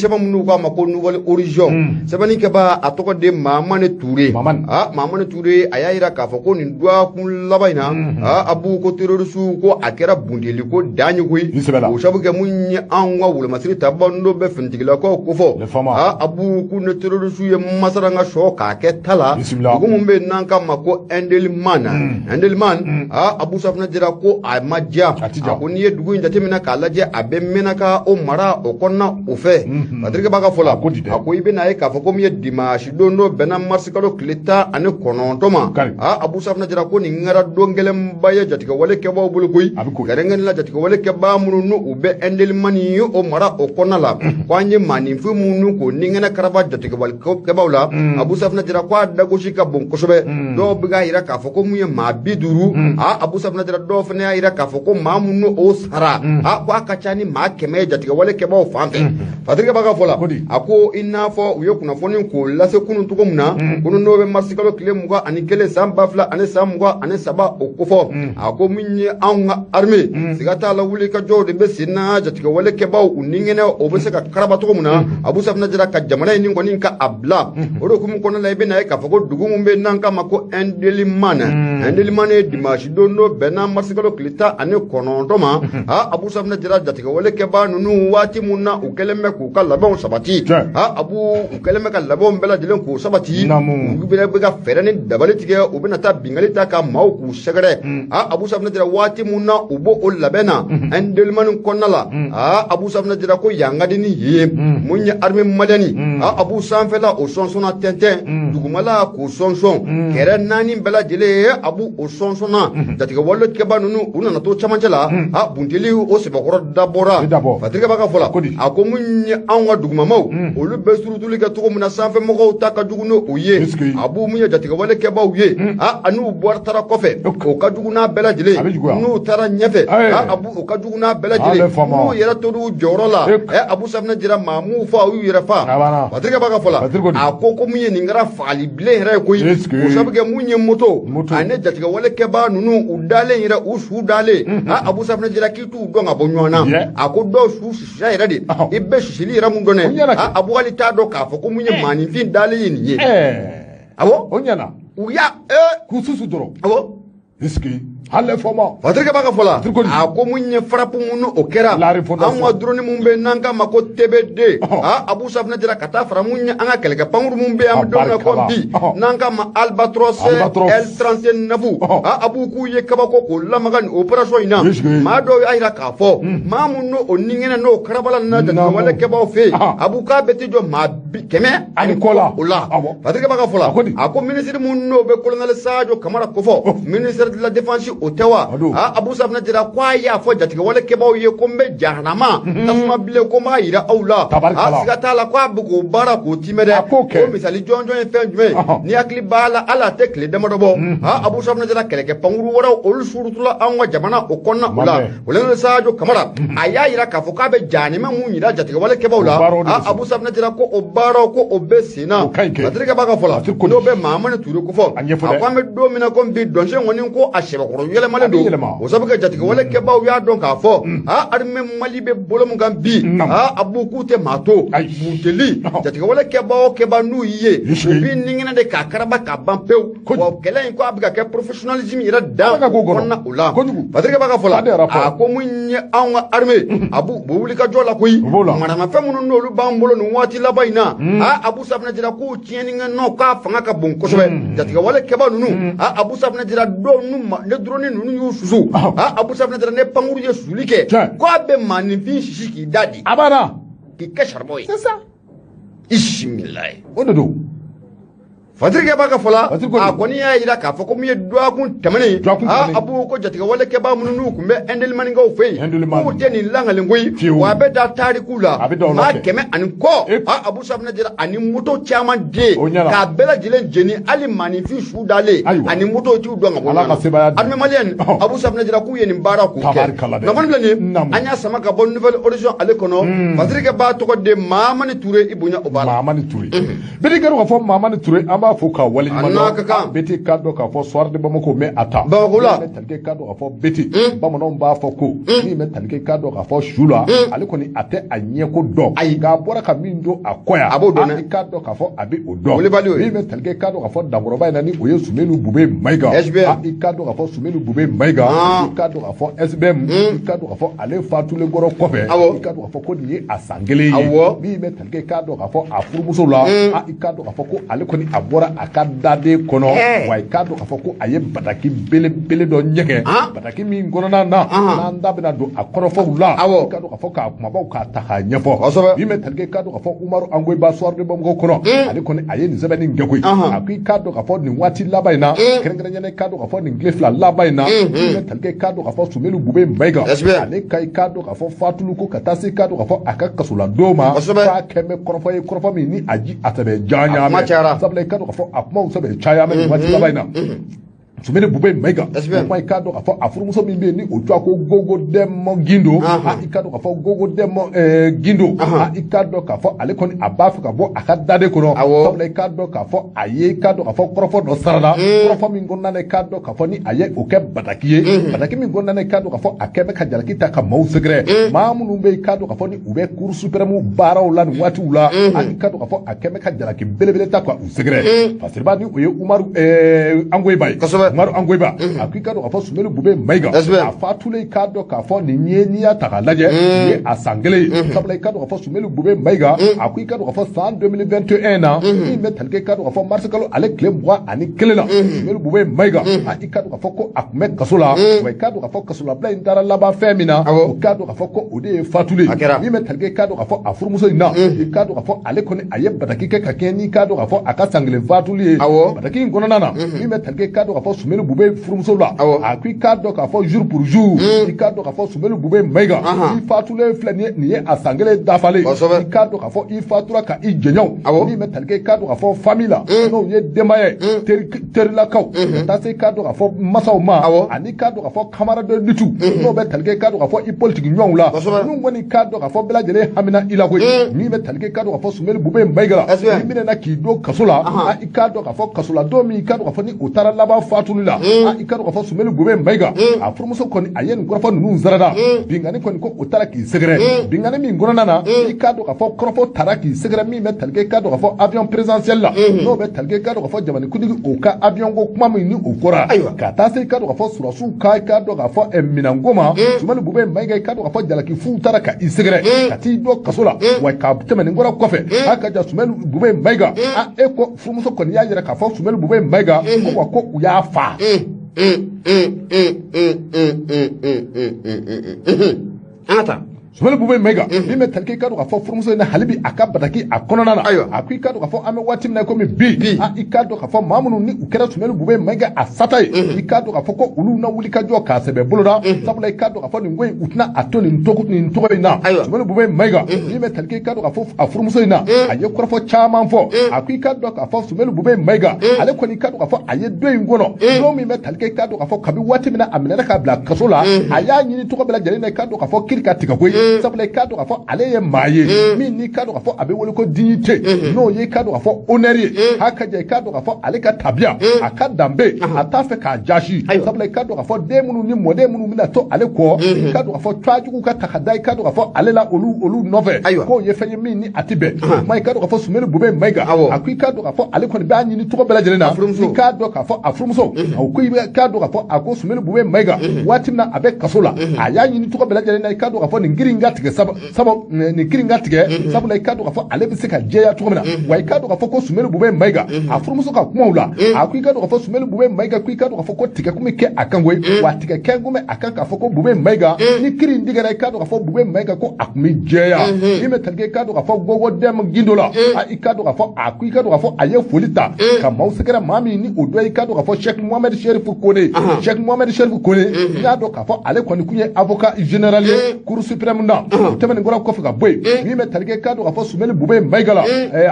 Sɛbɛn minnu k'a ma ko Nouvel Horizon, sɛbɛnni kɛbaa a tɔgɔ de Mahamani Ture. Mahamani Ture, a y'a jira k'a fɔ ko nin dɔgɔkun laban in na, Abu, ko terroriste ko a kɛra bundeli ko dan ye koyi. O sabu kɛ mun ye, anw ka wolomasiri tabaa n'o bɛ finitigilakaw kofɔ, Abu, k'u ni terroriste ye masara ka sɔ k'a kɛ ta la dugu min bɛ n'an k'a ma ko Indelimane. Indelimane, Abu Safunɛ Jara, ko a ma diya. A ko n'i ye dugu in jateminɛ k'a lajɛ, a bɛ Menaka o mara o kɔnɔna o fɛ. Patrick b'a ka fɔ la, a ko i bɛna ye k'a fɔ ko min ye dimanche don dɔ bɛnna mars kalo tile 19 ma, Abu Safunɛ Jara, ko nin kɛra don gɛlɛnba ye jatigɛwale kɛbaaw bolo koyi, kɛrɛnkɛrɛnnen la jatigɛwale kɛbaa minnu n'u bɛ Indelimane ye o mara o kɔnɔna la. Ko an ye maaninfin minnu k'o ninkɛnɛ karaba jatigɛwale kɛbaaw la, Abu Safunɛ Jara, ko a dagosi ka bon kosɛbɛ. Dɔw bɛ k'a jira k'a fɔ ko mun ye maa 50, Abu Safunɛ Jara, dɔw fana y'a jira k'a fɔ ko maa minnu o sara, ko a ka ca ni maa 100 ye jatigɛwale kɛbaaw fan fɛ. Patrick b'a ka fɔ la, a ko i n'a fɔ u ye kunnafoni k'o lase kunun cogo min na, kunun n'o bɛ mars kalo tile 21 san 2023 o kofɔ. A ko min ye anw ka armée, siga t'a la, wuli ka jɔw de bɛ sen na jatigɛwale kɛbaaw u ninkɛnɛ o bɛ se ka karaba cogo min na, Abu Safunɛ Jara, ka jamana in kɔni ka a bila o de hukumu kɔnɔna la. I bɛna ye k'a fɔ ko dugu min bɛ n'an k'a ma ko Indelimane, Indelimane ye dimanche don n'o bɛnna mars kalo tile 19 ma, Abu Safunɛ Jara, jatigɛwale kɛbaa ninnu, waati mun na u kɛlen bɛ k'u ka labɛnw sabati, Abu, u kɛlen bɛ ka labɛnw bɛɛ lajɛlen k'u sabati, u bɛ ka fɛɛrɛ ni dabali tigɛ, u bɛna taa binkanni ta ka maaw k'u sɛgɛrɛ, Abu Safunɛ Jara, waati mun na u b'o o labɛn na Indelimane kɔnɔna la, Abu Safunɛ Jara, ko yan ka di ni yen ye. Mun ye armée malienne, Abu, sanfɛla o sɔnsɔnna tɛntɛn, dugumala k'o sɔnsɔn, kɛrɛ naani bɛɛ lajɛlen, Abu, o sɔnsɔnna. Jatigɛwale kɛbaa ninnu, u nana to camancɛ la, bunteli o sɛbɛkɔrɔ dabɔra. Patrick b'a ka fɔ la, a ko mun ye anw ka dugumamaw, olu bɛ surutuli kɛ cogo min na, sanfɛmɔgɔw ta ka jugu n'o ye. Abu, mun ye jatigɛwale kɛbaaw ye, an'u bɔra taara kɔfɛ, o ka jugu n'a bɛɛ lajɛlen. N'u taara ɲɛfɛ, Abu, o ka jugu n'a bɛɛ lajɛlen. N'u yɛrɛ tor'u jɔyɔrɔ la, Abu Safunɛ Jara, maa m'u fa, u y'u yɛrɛ fa. Patrick b'a ka fɔ la, a ko mun ye nin kɛra fagali bilen yɛrɛ ye koyi. O sabu kɛ mun ye, moto ani jatigɛwale kɛbaa ninnu, u dalen yɛrɛ, u su dalen, Abu Safunɛ Jara, k'i t'u dɔn ka bɔ ɲɔgɔn na. A ko dɔw su sisira yɛrɛ de, i bɛ sisili yɛrɛ mun dɔn dɛ, Abu, hali t'a dɔn k'a fɔ ko mun ye maaninfin dalen ye nin ye. Awɔ. O ɲɛna. U y'a k'u susu dɔrɔn. Awɔ. Hali fɔma. Patrick b'a ka fɔ la, a ko mun ye frappe mun o kɛra an ka drone mun bɛ n'an k'a ma ko TBD, Abu Safunɛ Jara, ka taa fara mun ye an ka kɛlɛkɛ pankuru mun bɛ an bɛ don min na ko bi n'an k'a ma Albatros L39, Abu, k'u ye kabako k'o lamaga nin opération in na. Maa dɔw y'a jira k'a fɔ maa mun n'o o ninkɛnɛ n'o karabala na jatigɛwale kɛbaaw fɛ yen, Abu, k'a bɛ t'i jɔ maa 100 ani kɔ la. O la Patrick b'a ka fɔ la, a ko ministre mun n'o bɛ colonel Sadio Kamara kofɔ, ministre de la Défense, o tɛ wa? Abu Safunɛ Jara, ko a y'a fɔ jatigɛwale kɛbaaw ye ko n bɛ jahanama tasuma bilen, ko n b'a yira aw la. Siga t'a la ko a bɛ k'o baara k'o timɛ dɛ. Ko misali jɔnjɔn ye fɛn jumɛn ye? Ni hakili b'a la, hali a tɛ tile damadɔ bɔ, Abu Safunɛ Jara, kɛlɛkɛ pankuru wɛrɛw, olu surutula anw ka jamana o kɔnɔna o la. Colonel Sadio Kamara, a y'a yira k'a fɔ k'a bɛ jahanama mun yira jatigɛwale kɛbaaw la, Abu Safunɛ Jara, ko o baaraw, ko o bɛ sen na. Patrick b'a ka fɔ la, n'o bɛ Mahamani Ture kofɔ, a ko an bɛ don min na ko bi, dɔnsen kɔni ko a sɛbɛkɔrɔ yɛlɛmalen don. O sabu kɛ jatigɛwale kɛbaaw y'a dɔn k'a fɔ armée Mali bɛ bolo mun kan bi, Abu, k'u tɛ maa to bunteli. Jatigɛwale kɛbaa o kɛbaa n'u y'i ye, u b'i ninkɛnɛ de k'a karaba k'a ban pewu. Wa kɛlɛ in, ko a bɛ ka kɛ professionnalisme yɛrɛ dan kɔnɔna o la. Patrick b'a ka fɔ la, a ko mun ye anw ka armée, Abu, u bɛ wuli ka jɔ la koyi. Maramafɛn minnu n'olu b'an bolo nin waati laban in na, Abu Safunɛ Jara, k'u tiɲɛni nɔ k'a fanga ka bon kosɛbɛ. Jatigɛwale kɛbaa ninnu, Abu Safunɛ Jara, dɔw n'u ma ne drone ninnu y'u susu, Abu Safunɛ Jara, ne pankuru ye susuli kɛ, ko a bɛ maaninfin sisi k'i da di A banna. k'i kɛ charbon ye. C'est ça. Isimilayi. O de don. Patrick b'a ka fɔ la, a kɔni y'a jira k'a fɔ ko mun ye dɔgɔkun tɛmɛnen, Abu, ko jatigɛwale kɛbaa minnu n'u tun bɛ Indelimane-kaw fɛ yen, k'u tɛ nin lakalen koyi. Wa a bɛ da tariku la, maa 100 ani kɔ, Abu Safunɛ Jara, ani moto caman den k'a bɛɛ lajɛlen jeni, hali maaninfin su dalen ani moto t'u dɔn ka bɔ ɲɔgɔn na. Armée malienne, Abu Safunɛ Jara, k'u ye nin baara k'o kɛ. Kunnafoni filɛ nin, an y'a sama ka bɔ Nouvel Horizon ale kɔnɔ. Patrick b'a tɔgɔ de Mahamani Ture, i bonya o b'a la. Mahamani Ture. Bɛɛ kɛra k'a fɔ Mahamani Ture, an b'a b'a fo k'a waleɲuman A n'a ka dɔn. kan. BT k'a dɔn k'a fɔ Soir de Bamako mɛ a ta. Bamako la. Min bɛ tali kɛ k'a dɔn k'a fɔ BT, bamananw b'a fɔ ko min bɛ tali kɛ k'a dɔn k'a fɔ su la, ale kɔni a tɛ a ɲɛko dɔn. Ayi. Nka a bɔra ka min don a kɔ yan, A b'o dɔn dɛ. I k'a dɔn k'a fɔ a bɛ o dɔn. Wulibali o ye. Min bɛ tali kɛ k'a dɔn k'a fɔ dankɔrɔba in na, ni o ye Sumenu Bube Mayiga. SBM. I k'a dɔn k'a fɔ Sumenu Bube Mayiga, i k'a dɔn k'a fɔ SBM, i k'a dɔn k'a fɔ ale fatulen kɔrɔ kɔfɛ, i k'a dɔn k'a fɔ ko nin ye a san kelen ye. Min bɛ tali kɛ k'a dɔn k'a fɔ a furumuso la, i k'a dɔn k'a fɔ ko ale kɔni a bɔra a ka daden kɔnɔ, wa i k'a dɔn k'a fɔ ko a ye bataki belebele dɔ ɲɛgɛn, bataki min kɔnɔna na n'an da bɛna don a kɔrɔfɔw la, i k'a dɔn k'a fɔ k'a kumabaw k'a ta k'a ɲɛfɔ. Min bɛ tali kɛ k'a dɔn k'a fɔ Umaru Angoyiba Soir de Bamako kɔnɔ, ale kɔni a ye nin sɛbɛnni in kɛ koyi. A ko i k'a dɔn k'a fɔ nin waati laban in na, kɛrɛnkɛrɛnnenya i k'a dɔn k'a fɔ nin tile 2 laban in na, min bɛ tali kɛ k'a dɔn k'a fɔ Sumelu Bube Mayiga, ale ka i k'a dɔn k'a fɔ fatulu ko ka taa se i k'a dɔn k'a fɔ a ka kasoladon ma, k'a kɛ bɛ kɔrɔfɔ ye, kɔrɔfɔ min ni a ji a sɛbɛ janya mɛ, sabula i k'a dɔn k'a fɔ a kumaw sɛbɛ caya mɛ nin waati laban in na. Sumeni Bube Mayiga, o kuma i k'a dɔn k'a fɔ a furumuso min bɛ yen ni o tɔgɔ ko Gogo Dɛmɔ Gindo, i k'a dɔn k'a fɔ Gogo Dɛmɔ Gindo, i k'a dɔn k'a fɔ ale kɔni a b'a fɛ ka bɔ a ka daden kɔnɔ, sabula i k'a dɔn k'a fɔ a ye i k'a dɔn k'a fɔ kɔrɔfɔ dɔ sarala, kɔrɔfɔ min kɔnɔna na i k'a dɔn k'a fɔ ni a ye o kɛ bataki ye, bataki min kɔnɔna na i k'a dɔn k'a fɔ a kɛ bɛ ka jalaki ta ka maaw sɛgɛrɛ, maa minnu bɛ yen i k'a dɔn k'a fɔ ni u bɛ Cour suprême baaraw la nin waatiw la, i k'a dɔn k'a fɔ a kɛ bɛ ka jalaki belebele ta ka u sɛgɛrɛ. Fasiriba ni o ye Umaru Angoyiba ye. Umaru Angoyiba, a ko i k'a dɔn k'a fɔ Sumelu Bube Mayiga, a fatulen i k'a dɔn k'a fɔ nin ye, n'i y'a ta k'a lajɛ, nin ye a san kelen ye, sabula i k'a dɔn k'a fɔ Sumelu Bube Mayiga, a ko i k'a dɔn k'a fɔ san 2021 na, min bɛ tali kɛ i k'a dɔn k'a fɔ mars kalo ale tile 21 na, Sumelu Bube Mayiga, i k'a dɔn k'a fɔ ko a tun bɛ kaso la, wa i k'a dɔn k'a fɔ kasolabila in taara laban fɛn min na, o k'a dɔn k'a fɔ ko o de ye fatulen, min bɛ tali kɛ i k'a dɔn k'a fɔ a furumuso in na, i k'a dɔn k'a fɔ ale kɔni a ye bataki kɛ ka kɛɲɛ n'i k'a dɔn k'a fɔ a ka san kelen fatuli ye, bataki in kɔnɔna na, min bɛ tali kɛ i k'a dɔn k'a fɔ Sumelu Bube furumuso la, a ko i k'a dɔn k'a fɔ jour pour jour, i k'a dɔn k'a fɔ Sumelu Bube Mayiga, i fatulen filɛ nin ye a san kelen dafalen, i k'a dɔn k'a fɔ i fatura ka i jɛɲɔgɔn, min bɛ tali kɛ i k'a dɔn k'a fɔ famille la, n'o ye denbaya ye, terilakaw, ka taa se i k'a dɔn k'a fɔ masaw ma, ani i k'a dɔn k'a fɔ camarade de lutte, n'o bɛ tali kɛ i k'a dɔn k'a fɔ i politique ɲɔgɔnw la, ninnu kɔni k'a dɔn k'a fɔ bɛɛ lajɛlen hamina i la koyi, min bɛ tali kɛ i k'a dɔn k'a fɔ Sumelu Bube Mayiga la, i minɛna k'i don kaso la, i k'a dɔn k'a fɔ kaso la don min i k'a dɔn k'a fɔ ni o taara laban fatuli la, i k'a dɔn k'a fɔ Sumelu Bube Mayiga, a furumuso kɔni a ye nin kɔrɔfɔ ninnu sarada, binkanni kɔni ko o taara k'i sɛgɛrɛ, binkanni min kɔnɔna na, i k'a dɔn k'a fɔ kɔrɔfɔ taara k'i sɛgɛrɛ, min bɛ tali kɛ i k'a dɔn k'a fɔ avion présidentiel la, n'o bɛ tali kɛ i k'a dɔn k'a fɔ jamanakuntigi o ka avion ko kuma min ni o fɔra, ka taa se i k'a dɔn k'a fɔ sɔrɔdasiw ka i k'a dɔn k'a fɔ minɛnko ma, Sumelu Bube Mayiga i k'a dɔn k'a fɔ jalaki fuw taara ka i sɛgɛrɛ, ka t'i don kaso la, wa ka tɛmɛ nin kɔrɔ kɔfɛ, a ka ja Sumelu Bube Mayiga, e ko furumuso kɔni y'a yira k'a fɔ Sumelu Bube Mayiga ko wa ko u y'a fa. An ka taa. Sumelu Bube Mayiga, min bɛ tali kɛ i k'a dɔn k'a fɔ furumuso in na hali bi a ka bataki a kɔnɔna na, a ko i k'a dɔn k'a fɔ an bɛ waati min na komi bi, i k'a dɔn k'a fɔ maa minnu ni u kɛra Sumelu Bube Mayiga a sata ye, i k'a dɔn k'a fɔ ko olu na wuli ka jɔ k'a sɛbɛ boloda, sabula i k'a dɔn k'a fɔ nin ko in u tɛna a to nin tɔgɔ in na. Sumelu Bube Mayiga, min bɛ tali kɛ i k'a dɔn k'a fɔ a furumuso in na, a ye kɔrɔfɔ caman fɔ, a ko i k'a dɔn k'a fɔ Sumelu Bube Mayiga, ale kɔni i k'a dɔn k'a fɔ a ye don in kɔnɔ, don min bɛ tali kɛ i k'a dɔn k'a fɔ kabi waati min na a minɛna k'a bila kaso la, a y'a ɲini tɔgɔ bɛɛ lajɛlen na i k'a dɔn k'a fɔ kiri ka tigɛ koyi, sabula i k'a dɔn k'a fɔ ale ye maa ye min n'i k'a dɔn k'a fɔ a bɛ wele ko dignité, n'o ye i k'a dɔn k'a fɔ honneur ye, a ka jɛ i k'a dɔn k'a fɔ ale ka tabiya, a ka danbe, a t'a fɛ k'a jasi, sabula i k'a dɔn k'a fɔ den minnu ni mɔden minnu bɛna to ale kɔ, i k'a dɔn k'a fɔ tɔgɔjugu ka ta ka da i k'a dɔn k'a fɔ ale la olu nɔfɛ, k'o ye fɛn ye min ni a tɛ bɛn. Kuma i k'a dɔn k'a fɔ Sumelu Bube Mayiga, a ko i k'a dɔn k'a fɔ ale kɔni b'a ɲini tɔgɔ bɛɛ lajɛlen na, i k'a dɔn k'a fɔ a furumuso, a ko i k'a dɔn k'a fɔ a ko Sumelu Bube Mayiga waati min na a bɛ kaso la, a y'a ɲini tɔgɔ bɛɛ lajɛlen na i k'a dɔn k'a fɔ nin kiiri in ka tigɛ nin kiiri in ka tigɛ, sabula i k'a dɔn k'a fɔ ale bɛ se ka jɛya cogo min na, wa i k'a dɔn k'a fɔ ko Sumelu Bube Mayiga a furumuso ka kumaw la, a ko i k'a dɔn k'a fɔ Sumelu Bube Mayiga ko i k'a dɔn k'a fɔ ko tigɛ kun bɛ kɛ a kan koyi, wa tigɛ kɛ kun bɛ a kan k'a fɔ ko Bube Mayiga ni kiiri in tigɛra i k'a dɔn k'a fɔ Bube Mayiga ko a kun bɛ jɛya, min bɛ tali kɛ i k'a dɔn k'a fɔ Gogo Dɛmɛ Gindo la, i k'a dɔn k'a fɔ a ko i k'a dɔn k'a fɔ a ye foli ta ka maaw sɛgɛrɛ, maa min ni o dɔ i k'a dɔn k'a fɔ Cheikh Mohamed Cherif Kone, Cheikh Mohamed Cherif Kone, i y'a dɔn k'a fɔ ale kɔni kun ye avocat général ye Cour suprême suprême na o tɛmɛnen kɔrɔ kɔfɛ ka bɔ yen min bɛ tali kɛ i k'a dɔn k'a fɔ Soumeylou Boubèye Maïga la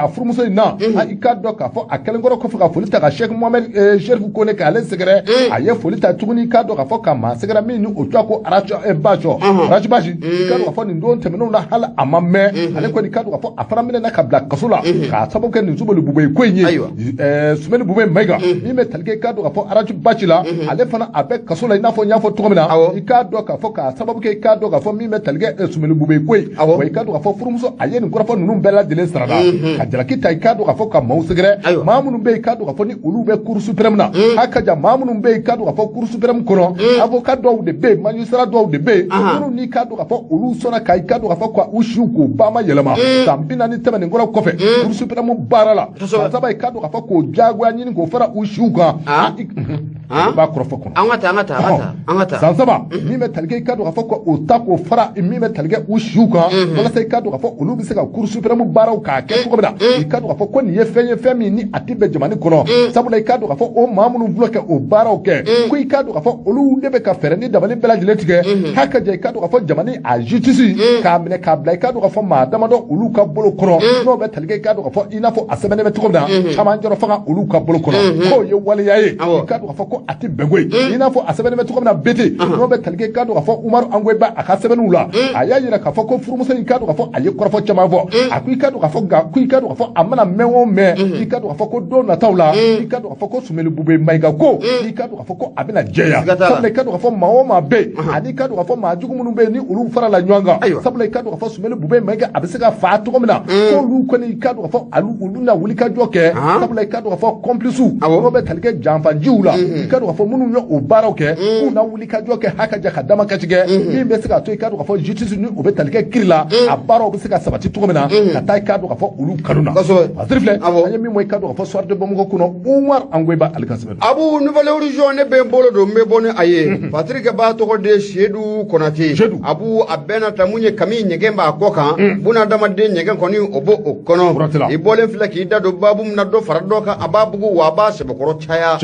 a furumuso in na i k'a dɔn k'a fɔ a kɛlen kɔrɔ kɔfɛ ka foli ta ka Cheikh Mohamed Chérif Kone k'ale sɛgɛrɛ a ye foli ta tuguni i k'a dɔn k'a fɔ ka maa sɛgɛrɛ min ni o tɔgɔ ko Ras Bath Ras Bath i k'a dɔn k'a fɔ nin don tɛmɛnenw na hali a ma mɛn ale kɔni i k'a dɔn k'a fɔ a fana minɛna ka bila kaso la k'a sababu kɛ nin Soumeylou Boubèye ko in ye Soumeylou Boubèye Maïga min bɛ tali kɛ i k'a dɔn k'a fɔ Ras Bath la ale fana a bɛ kaso la i n'a fɔ n y'a fɔ cogo min na i k'a dɔn k'a fɔ k'a sababu kɛ i k'a dɔn k'a fɔ min bɛ tali kɛ Soumeylou Boubèye ko ye wa i k'a dɔn k'a fɔ furumuso a ye nin kɔrɔfɔ ninnu bɛɛ lajɛlen sarada ka jalaki ta i k'a dɔn k'a fɔ ka maaw sɛgɛrɛ maa minnu bɛ yen i k'a dɔn k'a fɔ ni olu bɛ cour suprême na a ka jan maa minnu bɛ yen i k'a dɔn k'a fɔ cour suprême kɔnɔ avocat dɔw de bɛ yen magistrat dɔw de bɛ yen minnu n'i k'a dɔn k'a fɔ olu sɔnna ka i k'a dɔn k'a fɔ ka u siw k'o ba ma yɛlɛma san 40 tɛmɛnen kɔrɔ kɔfɛ cour suprême baara la san 3 i k'a dɔn k'a fɔ k'o diyagoya ɲini k'o fara u siw kan i b'a kɔrɔfɔ kɔnɔ an ka taa an ka taa an ka taa san 3 min bɛ tali kɛ i k'a dɔn k'a fɔ k'o ta k'o fara min bɛ tali kɛ u siw kan walasa i k'a dɔn k'a fɔ olu bɛ se ka cour suprême baaraw k'a kɛ cogo min na i k'a dɔn k'a fɔ ko nin ye fɛn ye fɛn min ni a tɛ bɛn jamana kɔnɔ sabula i k'a dɔn k'a fɔ o maa minnu filɛ kɛ o baaraw kɛ ko i k'a dɔn k'a fɔ olu de bɛ ka fɛɛrɛ ni dabali bɛɛ lajɛlen tigɛ k'a ka jɛ i k'a dɔn k'a fɔ jamana a justice k'a minɛ k'a bila i k'a dɔn k'a fɔ maa damadɔ olu ka bolo kɔnɔ n'o bɛ tali kɛ i k'a dɔn k'a fɔ i n'a fɔ a sɛbɛnnen bɛ cogo min na camancɛrɔ fanga olu ka bolo kɔnɔ k'o ye waleya ye i k'a dɔn k'a fɔ ko a tɛ bɛn koyi i n'a fɔ a sɛbɛnnen bɛ cogo min na BT n'o bɛ tali kɛ i k'a dɔn k'a fɔ Umaru Angoyiba a ka sɛbɛnniw la a y'a yira k'a fɔ ko furumuso in k'a dɔn k'a fɔ a ye kɔrɔfɔ caman fɔ a ko i k'a dɔn k'a fɔ nka ko i k'a dɔn k'a fɔ a mana mɛn o mɛn i k'a dɔn k'a fɔ ko don nataw la i k'a dɔn k'a fɔ ko Soumeylou Boubèye Maïga ko i k'a dɔn k'a fɔ ko a bɛna jɛya sabula i k'a dɔn k'a fɔ maa o maa bɛ yen ani i k'a dɔn k'a fɔ maa jugu minnu bɛ yen ni olu farala ɲɔgɔn kan sabula i k'a dɔn k'a fɔ Soumeylou Boubèye Maïga a bɛ se ka faa cogo min na k'olu kɔni i k'a dɔn k'a fɔ olu na wuli ka jɔ kɛ sabula i k'a dɔn k'a fɔ complice n'o bɛ tali kɛ janfanjiw la i k'a dɔn k'a fɔ minnu ye o baaraw kɛ k'u na wuli ka jɔ kɛ haka ja ka dama kasi kɛ min bɛ se k'a to i k'a dɔn k'a fɔ justice ni o bɛ tali kɛ kiri la a baaraw bɛ se ka sabati cogo min na ka taa i k'a dɔn k'a fɔ olu kanu na Fasiri filɛ an ye min bɔ i k'a dɔn k'a fɔ Soir de Bamako kɔnɔ Umar Angoyiba ale ka sɛbɛn Abu Nouvelle Horizon ne bɛ n bolo don n bɛ bɔ ni a ye Patrick b'a tɔgɔ de Seydou Konate Abu a bɛɛ na ta mun ye kami ɲɛgɛn b'a kɔ kan bunadamaden ɲɛgɛn kɔni o b'o o kɔnɔ i bɔlen filɛ k'i da don baabu min na dɔ fara dɔ kan a b'a bugu wa a b'a sɛbɛkɔrɔ caya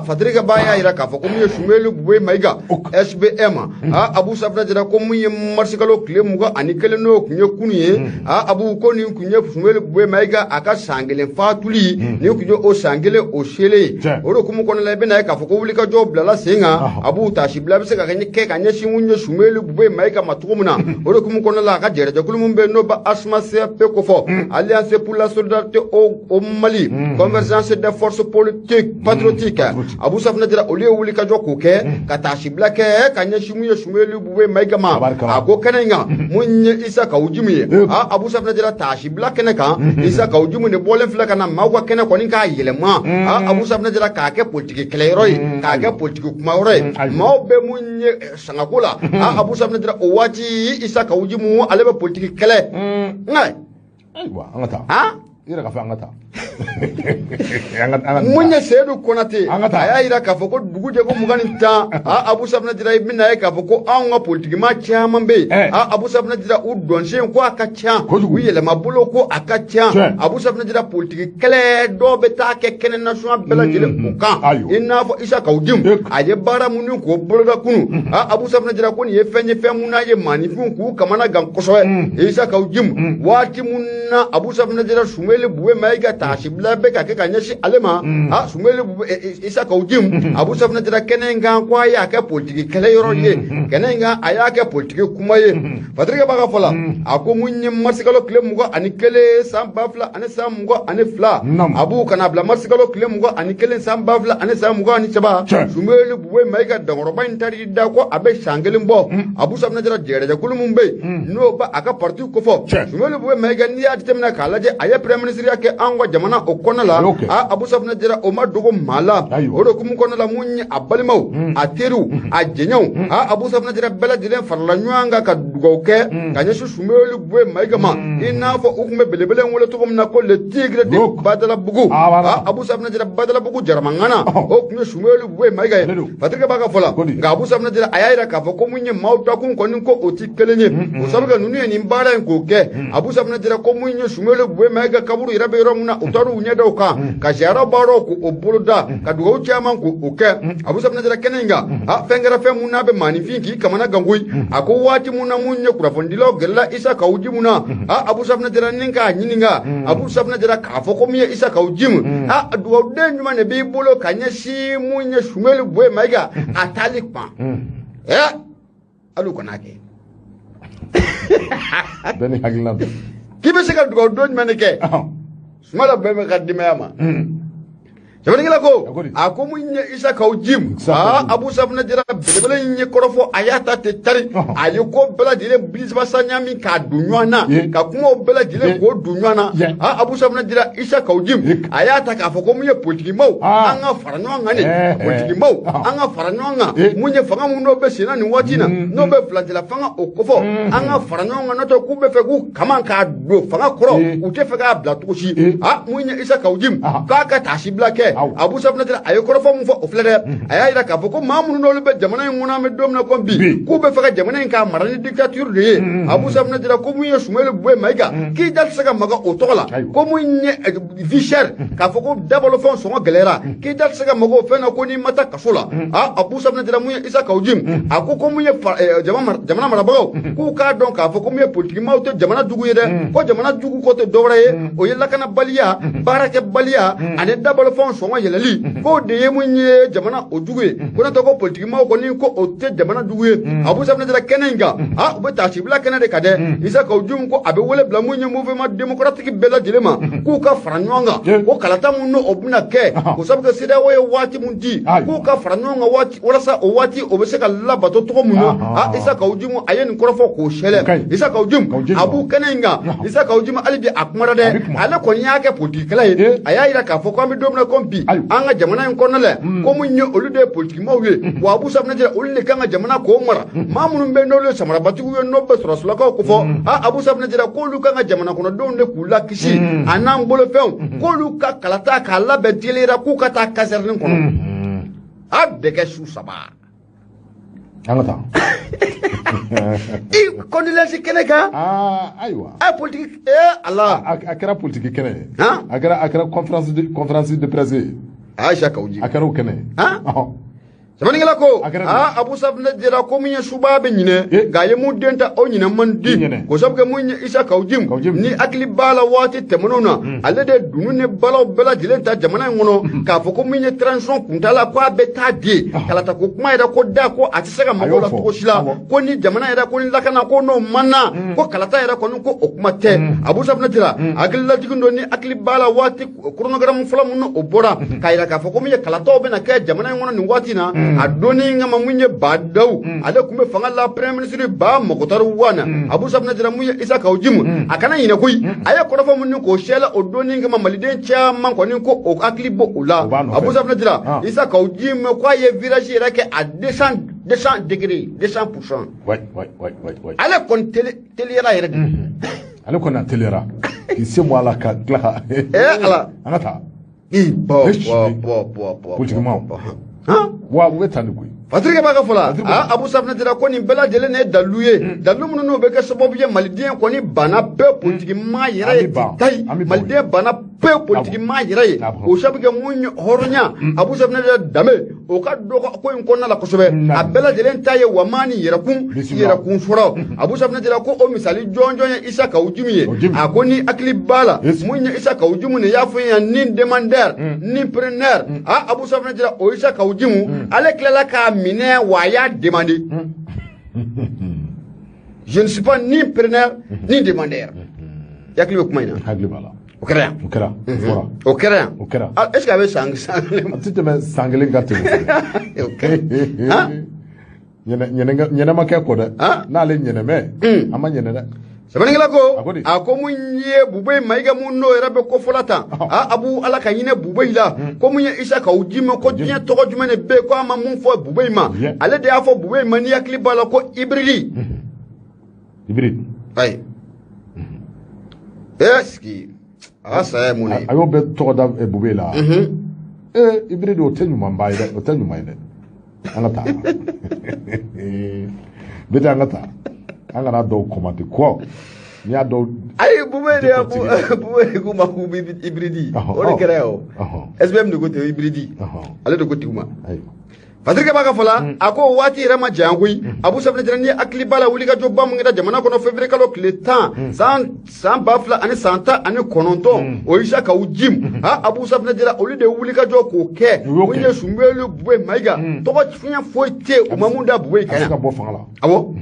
Patrick b'a y'a yira k'a fɔ ko mun ye Soumeylou Boubèye Maïga SBM Abu Safina jira ko mun ye marisikalo tile 21 n'o kun ye kunu ye Abu ko nin kun ye Soumeylou Boubèye Maïga a ka san 1 fatuli nin kun ye o san 1 o selen o de hukumu kɔnɔna la i bɛna ye k'a fɔ ko wulikajɔ bilala sen kan Abu tasibila bɛ se ka kɛ ka ɲɛsin mun ye Soumeylou Boubèye Maïga ma cogo min na o de hukumu kɔnɔna la a ka jɛrɛjɛkulu min bɛ yen n'o bɛ ASMA CFP kofɔ Alliance pour la solidarité au Mali Convergence des forces politiques patriotiques Abu Safina jira olu ye wulikajɔ k'o kɛ ka tasibila kɛ ka ɲɛsin mun ye Soumeylou Boubèye Maïga ma a ko kɛnɛ in kan mun ye Issa Kaou Djim ye Abu Safina jira tasibila kɛnɛ kan Issa Kaou Djim de bɔlen filɛ ka na maaw ka kɛnɛ kɔni k'a yɛlɛma Abu Safina jira k'a kɛ politiki kɛlɛyɔrɔ ye k'a kɛ politiki kumayɔrɔ ye maaw bɛ mun ye sangako la Abu Safina jira o waati Issa Kaou Djim ale bɛ politiki kɛlɛ nka ayiwa an ka taa i yɛrɛ ka fɔ an ka taa mun ye Seydou Konate a y'a yira k'a fɔ ko dugu jɛ ko 20 Abu Safina jira i bɛna ye k'a fɔ ko anw ka politikimaa caman bɛ yen Abu Safina jira u dɔnsen ko a ka ca u yɛlɛma bolo ko a ka ca Abu Safina jira politiki kɛlɛ dɔw bɛ taa kɛ kɛnɛ nasɔn bɛɛ lajɛlen o kan i n'a fɔ Issa Kaou Djim a ye baara minnu k'o boloda kunun Abu Safina jira ko nin ye fɛn ye fɛn mun n'a ye maaninfinw k'u kamana gan kosɛbɛ Issa Kaou Djim waati mun na Abu Safina jira Soumeylou Boubèye Maïga tasibila bɛ ka kɛ ka ɲɛsin ale ma Soumeylou Issa Kaou Djim Abu Safina jira kɛnɛ in kan ko a y'a kɛ politiki kɛlɛyɔrɔ ye kɛnɛ in kan a y'a kɛ politiki kuma ye Patrick b'a ka fɔ la a ko mun ye marisikalo tile 21 san 2022 Abu kana bila marisikalo tile 21 san 2023 Soumeylou Boubèye Maïga dankɔrɔba in taar'i da ko a bɛ san 1 bɔ Abu Safina jira jɛrɛjɛkulu min bɛ yen n'o b'a a ka parti kofɔ Soumeylou Boubèye Maïga n'i y'a jateminɛ k'a lajɛ a ye premier ministre ya kɛ anw ka jamana o kɔnɔna la Abu Safina jira o ma dogo maa la o de hukumu kɔnɔna la mun ye a balimaw a teriw a jɛɲɛw Abu Safina jira bɛɛ lajɛlen farala ɲɔgɔn kan ka dugawu kɛ ka ɲɛsin Soumeylou Boubèye Maïga ma i n'a fɔ u tun bɛ belebele in wele cogo min na ko le tigre de Badalabugu Abu Safina jira Badalabugu jaramangana o tun ye Soumeylou Boubèye Maïga ye Patrick b'a ka fɔ la nka Abu Safina jira a y'a yira k'a fɔ ko mun ye maaw dakun kɔni ko o ti kelen ye o sabu kɛ ninnu ye nin baara in k'o kɛ Abu Safina jira ko mun ye Soumeylou Boubèye Maïga kaburu yɛrɛ bɛ yɔrɔ min na u t'a taar'u ɲɛdaw kan ka ziyara baaraw k'o boloda ka dugawu caman k'o kɛ. Abu Safunɛ Jara kɛnɛ in kan, a fɛn kɛra fɛn mun n'a bɛ maaninfin k'i kamana gan koyi. A ko waati mun na mun ye kunnafonidilaw gɛrɛla Isa Kawu Jimu na, a Abu Safunɛ Jara ni k'a ɲininka, Abu Safunɛ Jara k'a fɔ ko min ye Isa Kawu Jimu, a dugawuden jumɛn de b'i bolo ka ɲɛsin mun ye Sumelu Boye Mayiga a taali kuma? Hali u kan'a kɛ. Bɛɛ ni hakilina don. K'i bɛ se ka dugawuden jumɛn de kɛ Sumala bɛɛ bɛ ka denbaya ma? Sɛbɛnnikɛla ko a ko mun ye Isa Kawu Jimu, Abu Safunɛ Jara belebele in ye kɔrɔfɔ, a y'a ta ten tari, a ye ko bɛɛ lajɛlen bilisibasa ɲami k'a don ɲɔgɔn na, ka kumaw bɛɛ lajɛlen k'o don ɲɔgɔn na. Abu Safunɛ Jara Isa Kawu Jimu, a y'a ta k'a fɔ ko mun ye politikimaw, an ka fara ɲɔgɔn kan de, politikimaw an ka fara ɲɔgɔn kan, mun ye fanga mun n'o bɛ sen na nin waati in na, n'o bɛ filancɛla fanga o kofɔ, an ka fara ɲɔgɔn kan, n'o tɛ k'u bɛ fɛ k'u kaman k'a don fanga kɔrɔ, u tɛ fɛ k'a bila cogo si. Mun ye Isa Kawu Jimu k'a ka taasibila kɛ. Abu Safunɛ Jara a ye kɔrɔfɔ mun fɔ o filɛ dɛ, a y'a jira k'a fɔ ko maa minnu n'olu bɛ jamana in kɔnɔ an bɛ don min na ko bi, k'u bɛ fɛ ka jamana in k'a mara ni dictature de ye. Abu Safunɛ Jara ko mun ye Sumelu Boye Mayiga k'i da tɛ se ka maga o tɔgɔ la, ko mun ye vie chère k'a fɔ ko dabalofɛnw sɔngɔ gɛlɛyara, k'i da tɛ se ka maga o fɛn na ko n'i ma taa kaso la. Abu Safunɛ Jara mun ye Isa Kawu Jimu, a ko mun ye jamana marabagaw k'u k'a dɔn k'a fɔ ko mun ye politikimaw tɛ jamana jugu ye dɛ, ko jamana jugu ko tɛ dɔwɛrɛ ye, o ye lakanabaliya, baarakɛbaliya ani dabalofɛnw sɔngɔ yɛlɛli, k'o de ye mun ye jamana o jugu ye, ko n'o tɛ ko politikimaw kɔni ko o tɛ jamana jugu ye. Abu Safunɛ Jara kɛnɛ in kan, u bɛ taasibila kɛnɛ de kan dɛ. Isa Kawu Jimu ko a bɛ wele bila mun ye mouvement démocratique bɛɛ lajɛlen ma k'u ka fara ɲɔgɔn kan, ko kalata mun n'o bɛna kɛ, ko sabu kɛ CEDEAO ye waati mun di, k'u ka fara ɲɔgɔn kan waati walasa o waati o bɛ se ka labato cogo mun na. Isa Kawu Jimu a ye nin kɔrɔfɔ k'o sɛlɛ. Isa Kawu Jimu a b'u kɛnɛ in kan, Isa Kawu Jimu hali bi a kumara dɛ, ale kɔni y'a kɛ politikikɛla ye, a y'a jira k'a fɔ ko an bɛ don min na ko bi an ka jamana in kɔnɔna la, ko mun ye olu de ye politikimaw ye, wa Abu Safunɛ Jara olu de kan ka jamana k'o mara, maa minnu bɛ n'olu ye samarabatigiw ye n'o bɛ sɔrɔsilakaw ko fɔ, Abu Safunɛ Jara k'olu kan ka jamana kɔnɔdenw de k'u lakisi a n'an bolofɛnw, k'olu ka kalata k'a labɛn teliyara k'u ka taa caserne kɔnɔ, a bɛ kɛ su 3. An ka taa. I condoléance kɛnɛ kan. Ayiwa. A politique Ala. A kɛra politique kɛnɛ ye. A kɛra conférence de presse ye. Isa Kawu Jimu. A kɛra o kɛnɛ ye. Sɛbɛnnikɛla ko Abu Safunɛ Jara ko mun ye suba bɛ ɲinɛ, nka a ye mun den ta o ɲinɛ man di, ko sabu kɛ mun ye Isa Kawu Jimu ni hakili b'a la waati tɛmɛnenw na, ale de dunun ni balaw bɛɛ lajɛlen ta jamana in kɔnɔ k'a fɔ ko mun ye transition kuntaala ko a bɛ taa di kalata ko kuma yɛrɛ ko da ko a tɛ se ka mago la cogo si la, ko ni jamana yɛrɛ ko ni lakana ko n'o man na, ko kalata yɛrɛ kɔni ko o kuma tɛ. Abu Safunɛ Jara hakililajigin don ni hakili b'a la waati chronogramme fɔlɔ mun o bɔra k'a jira k'a fɔ ko mun ye kalataw bɛna kɛ jamana in kɔnɔ nin waati in na, a donni kama mun ye Ba Dawu ale tun bɛ fanga la premier ministre Ba Mɔkɔtari Wana. Abu Safunɛ Jara mun ye Isa Kawu Jimu a kana ɲinɛ koyi, a ye kɔrɔfɔ mun ni k'o sɛlɛ o donni kama maliden caman kɔni ko o hakili bɔ o la. Abu Safunɛ Jara Isa Kawu Jimu ko a ye virage yɛrɛ kɛ à 200 degrés, 200%. Ale kɔni teliyara yɛrɛ de. Ale kɔni a teliyara k'i sen bɔ a la ka tila ka. Ala. An ka taa. Bɔ bɔ bɔ bɔ bɔ. Politikimaw. Wa u bɛ tan de koyi. Patrick b'a ka fɔ la, Abu Safunɛ Jara ko nin bɛɛ lajɛlen ye dalu ye, dalu minnu n'o bɛ kɛ sababu ye maliden kɔni banna pewu politiki maa yɛrɛ ye tayi, maliden banna pewu politiki maa yɛrɛ ye, o sabu kɛ mun ye hɔrɔnya Abu Safunɛ Jara danbe o ka dɔgɔ ko in kɔnɔna la kosɛbɛ, a bɛɛ lajɛlen ta ye wa maa ni yɛrɛkun sɔrɔ. Abu Safunɛ Jara ko o misali jɔnjɔn ye Isa Kawu Jimu ye, a ko ni hakili b'a la mun ye Isa Kawu Jimu de y'a fɔ yan ni demandeur ni preneur, Abu Safunɛ Jara o Isa Kawu Jimu ale tilala k'a minɛ wa a y'a demandé. Je ne suis pas ni preneur ni demandeur. I hakili bɛ kuma in na? Hakili b'a la. O kɛra yan. O kɛra. O fɔra. O kɛra yan. O kɛra. Est ce que a bɛ san kelen? A tɛ tɛmɛ san kelen kan ten. O kɛra. Ɲɛnɛ ma kɛ kɔ dɛ. N'ale ɲɛnɛmɛ, a ma ɲɛnɛ dɛ. Sɛbɛnnikɛla ko a ko mun ye Bube Mayiga mun n'o yɛrɛ bɛ kofɔla tan, Abu Ala ka hinɛ Bube la, ko mun ye Isa Kawu Jimu ko diɲɛ tɔgɔ jumɛn de bɛ yen ko a ma mun fɔ Bube ma, ale de y'a fɔ Bube ma ni hakili b'a la ko hybride. Hybride. Ayi. Est-ce que a ka saya ye mun ye? A y'o bɛɛ tɔgɔ da Bube la. Hybride o tɛ ɲumanba ye dɛ, o tɛ ɲuman ye dɛ. An ka taa. Bɛɛ an ka taa. An kana dɔw commenter kɔ. N'i y'a dɔw Ayi, Boubèye de Boubèye ko ma ko hybride, o de kɛra o. SBM de ko ten, hybride, ale de ko tigiw ma. Patrick b'a ka fɔ la, a ko waati yɛrɛ ma janya koyi. Abu Safinɛ Jara, ni hakili b'a la, wulikajɔ ba mun kɛra jamana kɔnɔ février kalo tile 10 san 2019, o Issa Kaou Djim, ha, Abu Safinɛ Jara, olu de ye wulikajɔ k'o kɛ. O ye Soumeylou Boubèye Maïga tɔgɔ fiɲɛ foyi tɛ yen u ma mun da Boubèye kan yan. A se ka bɔ fanga la. Awɔ.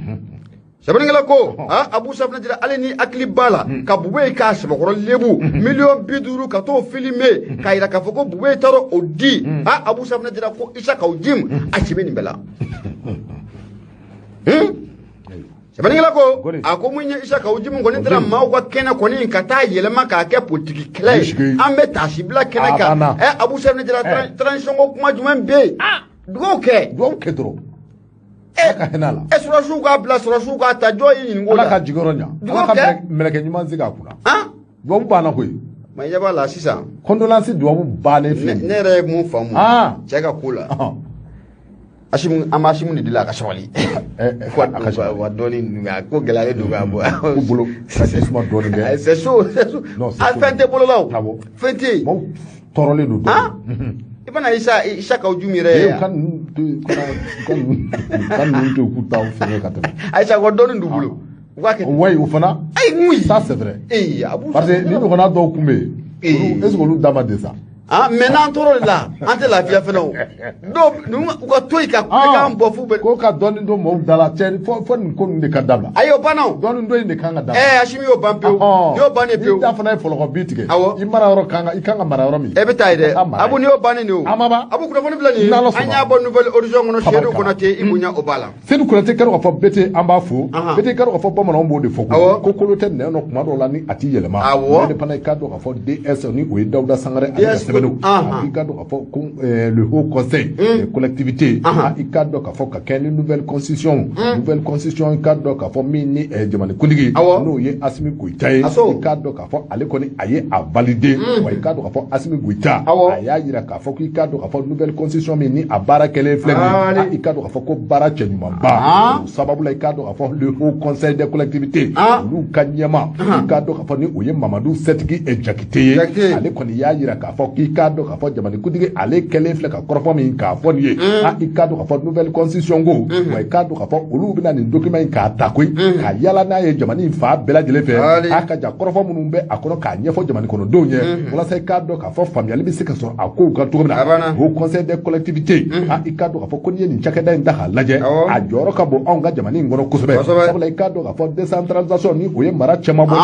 Sɛbɛnnikɛla ko, ah, Abu Safinɛ Jara, ale ni hakili b'a la ka Boubèye k'a sɛbɛkɔrɔ lebu 50 millions ka t'o filmer k'a yira k'a fɔ ko Boubèye taara o di. Ah, Abu Safinɛ Jara ko Issa Kaou Djim a si bɛ nin bɛɛ la. Sɛbɛnnikɛla ko, a ko mun ye Issa Kaou Djim kɔni taara maaw ka kɛnɛ kɔni ka taa yɛlɛma k'a kɛ politiki kɛlɛ ye, an bɛ taasibila kɛnɛ kan. Ɛ, Abu Safinɛ Jara, transition ko kuma jumɛn bɛ yen? Dugawu kɛ. Dugawu kɛ dɔrɔn. Ala ka hinɛ a la. Ɛ, sɔrɔsiw k'a bila, sɔrɔsiw k'a ta, jɔn y'i ɲininka o la? Ala ka jigiyɔrɔ ɲa. Ala ka mɛlɛkɛ ɲuman sigi a kunna. Duwawu banna koyi. Ma ɲɛ b'a la sisan. Condolence duwawu bannen filɛ. Ne yɛrɛ ye mun faamu cɛ ka ko la? Asimu, an bɛ Asimu de deli a ka sabali. Wa dɔɔni, a ko gɛlɛyalen don ka bɔ. U bolo ka suma dɔɔni kɛ. C'est chaud, c'est chaud. Fɛn tɛ bolo la o. Fɛn tɛ yen. Maaw tɔɔrɔlen don dɔɔni. I bɛna Issa Kaou Djim yɛrɛ ye. Ka ninnu to yen, ka ninnu to yen k'u t'aw fɛngɛ ka tɛmɛ. Ayisa ko dɔɔni d'u bolo. U k'a kɛ. Oui, o fana. Ayi, mun ye? Ça c'est vrai. Ee, Abu. Parce que ni ɲɔgɔnna dɔw kun bɛ yen, est ce que olu da ma de sa? Ah, mais n'an tor'o de la, an tɛ lafiya fɛnɛ o. Dɔw ninnu u ka to yen ka kulekan bɔ f'u bɛ. Ko ka dɔɔni don mɔgɔw da la, cɛ, fo nin ko ninnu de ka dabila. Ayi, o banna o. Dɔɔni dɔ in de kan ka dabila. Ɛɛ, Asimi y'o ban pewu. N'i y'o bannen pewu. N'i ta fana ye fɔlɔkɔ bi tigɛ. Awɔ. I mara yɔrɔ kan ka, i kan ka mara yɔrɔ min. E bɛ taa yen dɛ. Abu, n'i y'o bannen de o. A ma ban. Abu, kunnafoni filɛ nin ye. An y'a bɔ Nouvel Horizon kɔnɔ, Seydou Konate, i bonya o b'a la. Seydou Konate kɛra k'a fɔ Bete, an b'a fo. Bete kɛra k'a fɔ bamananw b'o de fɔ ko kolo tɛ nɛn nɔ kuma dɔw la ni a t'i yɛlɛma. Awɔ. Ne fana i k'a dɔn k'a fɔ DS ni o ye Dawuda Sangare ale ka sɛbɛnniw. I k'a dɔn k'a fɔ ko le haut conseil des collectivités, i k'a dɔn k'a fɔ ka kɛ ni nouvelle constitution, nouvelle constitution, i k'a dɔn k'a fɔ min ni jamanakuntigi n'o ye Assimi Goïta ye, i k'a dɔn k'a fɔ ale kɔni a ye a validé. Wa i k'a dɔn k'a fɔ Assimi Goïta a y'a yira k'a fɔ k'i k'a dɔn k'a fɔ nouvelle constitution min ni a baara kɛlen filɛ nin ye, i k'a dɔn k'a fɔ ko baara cɛɲumanba. O sababu la, i k'a dɔn k'a fɔ le haut conseil des collectivités olu ka ɲɛma, i k'a dɔn k'a fɔ ni o ye Mamadu Sɛtigi Jakite ye, ale kɔni y'a yira k'a fɔ k'i k'a dɔn k'a fɔ jamanakuntigi ale kɛlen filɛ ka kɔrɔfɔ min k'a fɔ nin ye, i k'a dɔn k'a fɔ nouvelle constitution ko, wa i k'a dɔn k'a fɔ olu bɛna nin document in k'a ta koyi ka yala n'a ye jamana in fan bɛɛ lajɛlen fɛ, a ka ja kɔrɔfɔ minnu bɛ a kɔnɔ k'a ɲɛfɔ jamana kɔnɔdenw ye walasa i k'a dɔn k'a fɔ faamuyali bɛ se ka sɔrɔ a kow kan cogo min na. Haut conseil des collectivités, i k'a dɔn k'a fɔ ko n'i ye nin cakɛda in ta k'a lajɛ, a jɔyɔrɔ ka bon anw ka jamana in kɔnɔ kosɛbɛ, sabula i k'a dɔn k'a fɔ décentralisation ni o ye mara cɛman bɔ ye,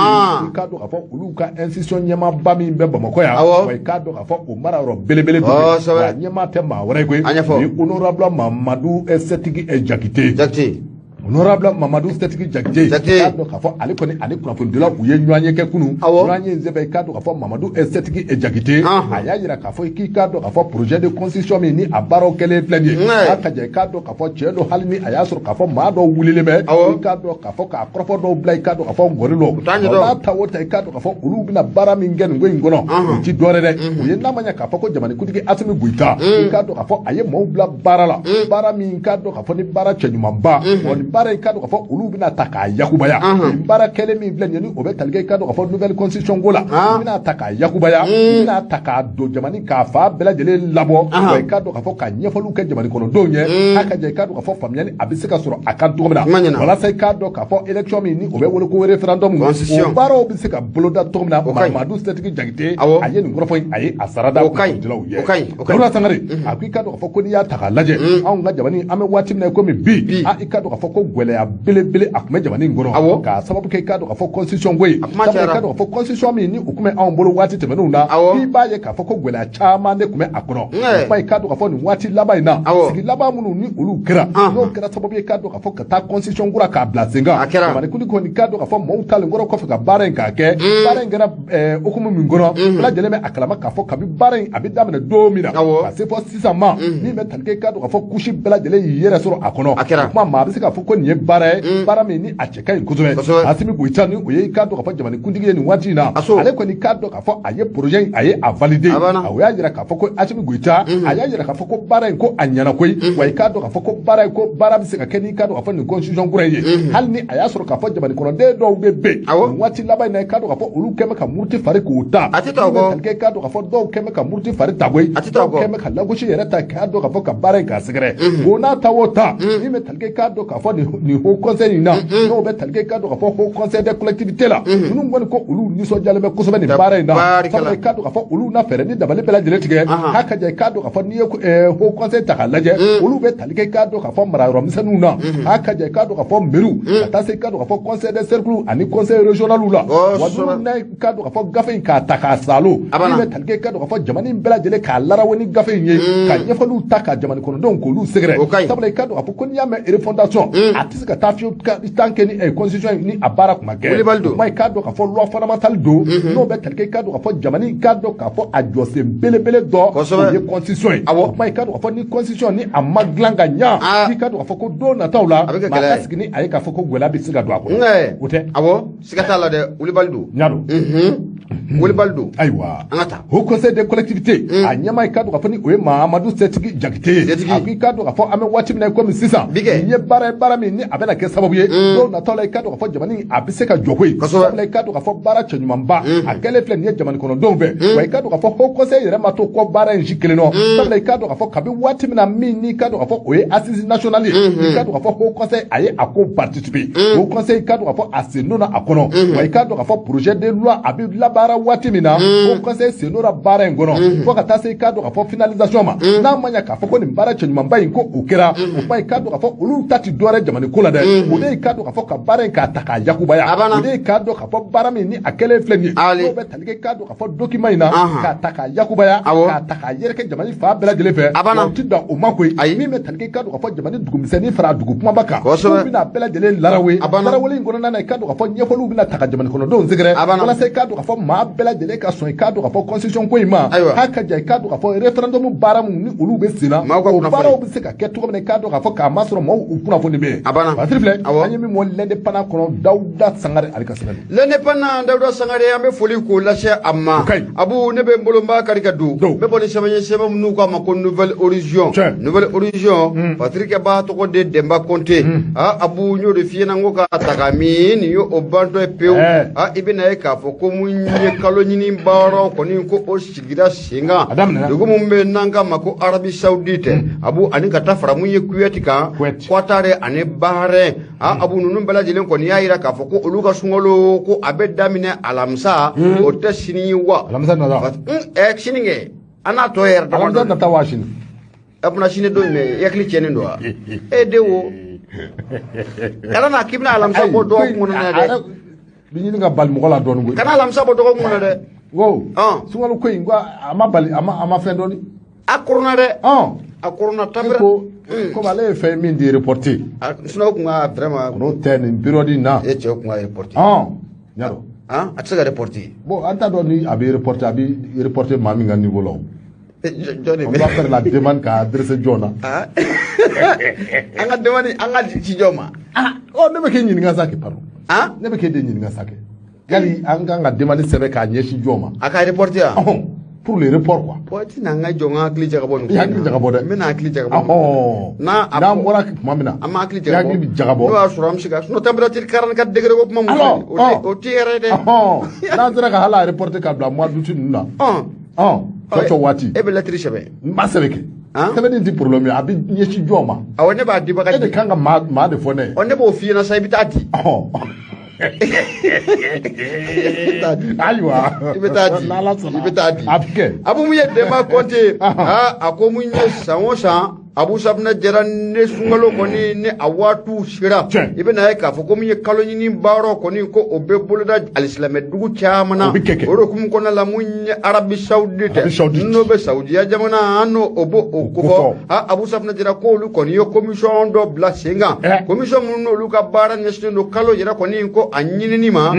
i k'a dɔn k'a fɔ olu ka institution ɲɛmaaba min bɛ Bamakɔ yan, wa i k'a dɔn k'a fɔ o mara yɔrɔ belebele dɔ wa ɲɛmaa tɛ maa wɛrɛ koyi, o ye honorable Mamadu Sɛtigi Jakite. Honorable Mamadou Sɛtigi Jakite, k'a dɔn k'a fɔ ale kɔni ani kunnafonidilaw u ye ɲɔgɔn ye kɛ kunun. Ɲɔgɔn ye in sɛbɛn, i k'a dɔn k'a fɔ Mamadu Sɛtigi Jakite a y'a yira k'a fɔ k'i k'a dɔn k'a fɔ projet de constitution min ni a baaraw kɛlen filɛ nin ye, a ka jɛ i k'a dɔn k'a fɔ tiɲɛ don, hali ni a y'a sɔrɔ k'a fɔ maa dɔw wulilen bɛ, i k'a dɔn k'a fɔ k'a kɔrɔfɔ dɔw bila, i k'a dɔn k'a fɔ ngɔni lɔ, o n'a ta o ta, i k'a dɔn k'a fɔ olu bɛna baara min kɛ nin ko in kɔnɔ, o ti dɔwɛrɛ dɛ, o ye n'a ma ɲɛ k'a fɔ ko jamanakuntigi Assimi Goïta, i k'a dɔn k'a fɔ a ye maaw bila baara la, baara min k'a dɔn k'a fɔ ni baara cɛɲumanba, wa nin baara i k'a dɔn k'a fɔ olu bɛna ta k'a yakubaya. Nin baara kɛlen min filɛ nin ye ni o bɛ tali kɛ i k'a dɔn k'a fɔ nouvelle constitution ko la, u bɛna ta k'a yakubaya, u bɛna ta k'a don jamana k'a fa bɛɛ lajɛlen labɔ, wa i k'a dɔn k'a fɔ ka ɲɛfɔliw kɛ jamana kɔnɔdenw ye, a ka jɛ i k'a dɔn k'a fɔ faamuyali a bɛ se ka sɔrɔ a kan cogo min na, walasa i k'a dɔn k'a fɔ élection min ni o bɛ wele ko référendum, o baaraw bɛ se ka boloda cogo min na. Mamadu Sɛtigi Jakite a ye nin kɔrɔfɔ in a ye a sarada kunnafonidilaw ye. Dawuda Sangare a ko i k'a dɔn k'a fɔ ko n'i y'a ta k'a lajɛ anw ka jamana an bɛ waati min na komi bi, i k'a dɔn k'a fɔ ko gɛlɛya belebele a tun bɛ jamana in kɔnɔ k'a sababu kɛ i k'a dɔn k'a fɔ constitution ko ye, sabula i k'a dɔn k'a fɔ constitution min ni o tun bɛ anw bolo waati tɛmɛnenw na, i b'a ye k'a fɔ ko gɛlɛya caman de tun bɛ a kɔnɔ. O kuma i k'a dɔn k'a fɔ nin waati laban in na, sigi laban minnu ni olu kɛra, n'o kɛra sababu ye k'a dɔn k'a fɔ ka taa constitution kura k'a bila sen kan, jamanakuntigi kɔni k'a dɔn k'a fɔ maaw talen kɔrɔ kɔfɛ ka baara in k'a kɛ, baara in kɛra hukumu min kɔnɔ, bɛɛ lajɛlen bɛ a kalama k'a fɔ kabi baara in a bɛ daminɛ don min na ka se fɔ sisan ma, min bɛ tali kɛ k'a dɔn k'a fɔ couche bɛɛ lajɛlen y'i yɛrɛ sɔrɔ a kɔnɔ. O kuma maa bɛ se k'a fɔ ko ko nin ye baara ye, baara min ni a cɛ ka ɲi kosɛbɛ. Assimi Goïta ni o ye i k'a dɔn k'a fɔ jamanakuntigi ye nin waati in na, ale kɔni k'a dɔn k'a fɔ a ye projet in, a ye a valider. O y'a jira k'a fɔ ko Assimi Goïta, a y'a jira k'a fɔ ko baara in ko a ɲɛna koyi. Wa i k'a dɔn k'a fɔ ko baara in, ko baara bɛ se ka kɛ n'i k'a dɔn k'a fɔ nin constitution kura in ye, hali ni a y'a sɔrɔ k'a fɔ jamana kɔnɔden dɔw bɛ yen nin waati laban in na, i k'a dɔn k'a fɔ olu kɛn bɛ ka muruti fari k'o ta. A tɛ taa o kɔ. I k'a dɔn k'a fɔ dɔw kɛn bɛ ka muruti fari ta koyi, dɔw kɛn bɛ ka lagosi yɛrɛ ta k'a dɔn k'a fɔ ka baara in k'a sɛgɛrɛ. O n'a ta o ta, min bɛ tali kɛ k'a dɔn k'a fɔ nin haut conseil in na, n'o bɛ tali kɛ k'a dɔn k'a fɔ haut conseil des collectivités la, ninnu kɔni ko olu nisɔndiyalen bɛ kosɛbɛ nin baara in na. Sabula i k'a dɔn k'a fɔ olu na fɛɛrɛ ni dabali bɛɛ lajɛlen tigɛ k'a ka jan. I k'a dɔn k'a fɔ n'i ye haut conseil ta k'a lajɛ, olu bɛ tali kɛ k'a dɔn k'a fɔ marayɔrɔ misɛnninw na, k'a ka jan i k'a dɔn k'a fɔ mairie, ka taa se i k'a dɔn k'a fɔ conseil des cercles ani conseil régional la. Wa ninnu na i k'a dɔn k'a fɔ gafe in k'a ta k'a salo, min bɛ tali kɛ i k'a dɔn k'a fɔ jamana in bɛɛ lajɛlen k'a larawo ni gafe in ye, ka ɲɛfɔliw ta ka jamana kɔnɔdenw k'olu sɛgɛrɛ. Sabula i k'a dɔn k'a fɔ ko n'i y'a mɛn refondation, a tɛ se ka taa fiyewu tant que ni constitution ni a baara kun ma kɛ. Kuma i k'a dɔn k'a fɔ loi fondamentale don, n'o bɛ tali kɛ i k'a dɔn k'a fɔ jamana in k'a dɔn k'a fɔ a jɔsen belebele dɔ o ye constitution ye. Kuma i k'a dɔn k'a fɔ ni constitution ni a ma dilan ka ɲa, i k'a dɔn k'a fɔ ko don nataw la, maa ka sigi ni a ye k'a fɔ ko gɛlɛya bɛ se ka don a kɔnɔ. O tɛ. Awɔ, siga t'a la dɛ, wulibali don. N y'a dɔn. Wulibali don. Ayiwa. An ka taa. Haut conseil des collectivités, a ɲɛmaa i k'a dɔn k'a fɔ ni o ye Mahamadu Setigi Jakite ye. A ko i k'a dɔn k'a fɔ an bɛ waati min na komi sisan, nin ye baara ye, baara min ni a bɛna kɛ sababu ye don nataw la, i k'a dɔn k'a fɔ jamana in a bɛ se ka jɔ koyi. Sabula i k'a dɔn k'a fɔ baara cɛɲumanba a kɛlen filɛ nin ye jamana kɔnɔdenw fɛ. Wa i k'a dɔn k'a fɔ haut conseil yɛrɛ ma to kɔ baara in si kelen nɔ. Sabula i k'a dɔn k'a fɔ kabi waati min na min n'i k'a dɔn k'a fɔ o ye assise nationale ye, i k'a dɔn k'a fɔ haut conseil a ye a ko participer. Haut conseil i k'a dɔn k'a fɔ a sen donna a kɔnɔ. Wa i k'a dɔn k'a fɔ projet de loi a bɛ labaara waati min na, haut conseil sen donna baara in kɔnɔ fo ka taa se i k'a dɔn k'a fɔ finalisation ma. N'a ma ɲɛ k'a fɔ ko nin baara cɛɲumanba in ko o kɛra, o kuma i k'a dɔn k'a fɔ olu ta ti dɔwɛrɛ jamana ko la dɛ, o de ye k'a dɔn k'a fɔ ka baara in k'a ta k'a yakubaya. O de ye k'a dɔn k'a fɔ baara min ni a kɛlen filɛ nin ye, n'o bɛ tali kɛ k'a dɔn k'a fɔ document in na, k'a ta k'a yakubaya, k'a ta k'a yɛrɛkɛ jamana fan bɛɛ lajɛlen fɛ. O ti dan o ma koyi. Min bɛ tali kɛ k'a dɔn k'a fɔ jamana dugumisɛnnin fara dugu kumaba kan, k'u bɛna bɛɛ lajɛlen larawe. Larawele in kɔnɔna na, i k'a dɔn k'a fɔ ɲɛfɔliw bɛna ta ka jamana kɔnɔdenw sɛgɛrɛ, walasa i k'a dɔn k'a fɔ maa bɛɛ lajɛlen ka sɔn i k'a dɔn k'a fɔ constitution ko in ma, k'a ka jan i k'a dɔn k'a fɔ référendum baara mun ni olu bɛ sen na, o baaraw bɛ se ka kɛ cogo min na i k'a dɔn k'a fɔ k'a masɔrɔ maaw u kunnafoni bɛ yen. Patiri filɛ, an ye min mɔ l'Indépendant kɔnɔ, Dawuda Sangare ale ka sɛbɛn don. L'Indépendant Dawuda Sangare, an bɛ foli k'o lase a ma. Abu, ne bɛ n bolo n b'a kari ka don. N bɛ bɔ ni sɛbɛn ye, sɛbɛn minnu k'a ma ko Nouvelle Horizon. Nouvelle Horizon, Patrick b'a tɔgɔ de Demba Konte. Abu, n y'o de f'i ɲɛna n ko k'a ta ka min nin ye o bantɔ ye pewu. I bɛna ye k'a fɔ ko mun ye kalo ɲini baaraw kɔni ko o sigira sen kan. Dugu min bɛ n'an k'a ma ko Arabie Saoudite, Abu, ani ka taa fara mun ye Kuwait kan, Qatar ani Bahrain. Abu, ninnu bɛɛ lajɛlen kɔni y'a jira k'a fɔ ko olu ka sunkalo ko a bɛ daminɛ alamisa, o tɛ sini ye wa? Alamisa nata. Sini kɛ an n'a tɔ yɛrɛ dama. Alamisa nata wa sini? A kunna sini don jumɛn i hakili tiɲɛnen don wa? E den wo. Kana na k'i bɛna alamisa bɔ dɔgɔkun kɔnɔ dɛ. Bi ɲini ka bali mɔgɔ la dɔɔnin koyi. Kana alamisa bɔ dɔgɔkun kɔnɔ dɛ. Wo. Sunkalo ko in ko a ma bali, a ma fɛn dɔɔnin. A koronna dɛ. A koronna tabira. Ko komi ale ye fɛn min di reporter. Sinon o kun ka vraiment. N'o tɛ nin période in na. E cɛ kun ka reporter. N y'a dɔn. A tɛ se ka reporter. Bon, an t'a dɔn ni a bɛ reporter, a bɛ reporter maa min ka niveau la o. Jɔn de bɛ. On va faire la demande k'a adresser jɔn na. An ka demande, an ka ci jɔn ma. Ɔ, ne bɛ k'e ɲininka sa kɛ, pardon. Ne bɛ k'e de ɲininka sa kɛ. Yali an kan ka demande sɛbɛn k'a ɲɛsin jɔn ma. A ka reporter yan. Pour le report quoi. Bon, ti na n ka jɔ n ka hakili jagabɔ nin ko in na. I hakili jagabɔ dɛ. N bɛna hakili jagabɔ. N'an bɔra tuma min na. An ma hakili jagabɔ. I hakili bɛ jagabɔ. N'o y'a sɔrɔ an bɛ se ka sinon température 44 degré ko kuma mun filɛ o ti yɛrɛ dɛ. N'an sera ka hali a reporter ka bila mois d'août ninnu na. Cɔcɔ waati. E bɛ lettre sɛbɛn. N b'a sɛbɛn kɛ. Sɛbɛnni ti problème ye, a bɛ ɲɛsin jɔn ma. Awɔ, ne b'a dibaga di. E de kan ka maa de fɔ ne ye. Ɔ, ne b'o f'i ɲɛna sa, i bɛ taa di. Ayiwa. I bɛ taa di. N'Ala sɔnna. I bɛ taa di. A bɛ kɛ. Abu mun ye Demba Konte, a ko mun ye san o san, Abu Safunɛ jɛra ne sunkalo kɔni ni a waatiw sera, i bɛna ye k'a fɔ ko min ye kalo ɲini baaraw kɔni ko o bɛ boloda alisilamɛ dugu caman na. O de hukumu kɔnɔna la mun ye Arabie Saoudite, n'o bɛ Saudiya jamana, an n'o o b'o o kofɔ. Abu Safunɛ jɛra k'olu kɔni ye commission dɔ bila sen kan, commission minnu n'olu ka baara ɲɛsinnen don kalo yɛrɛ kɔni ko a ɲinini ma.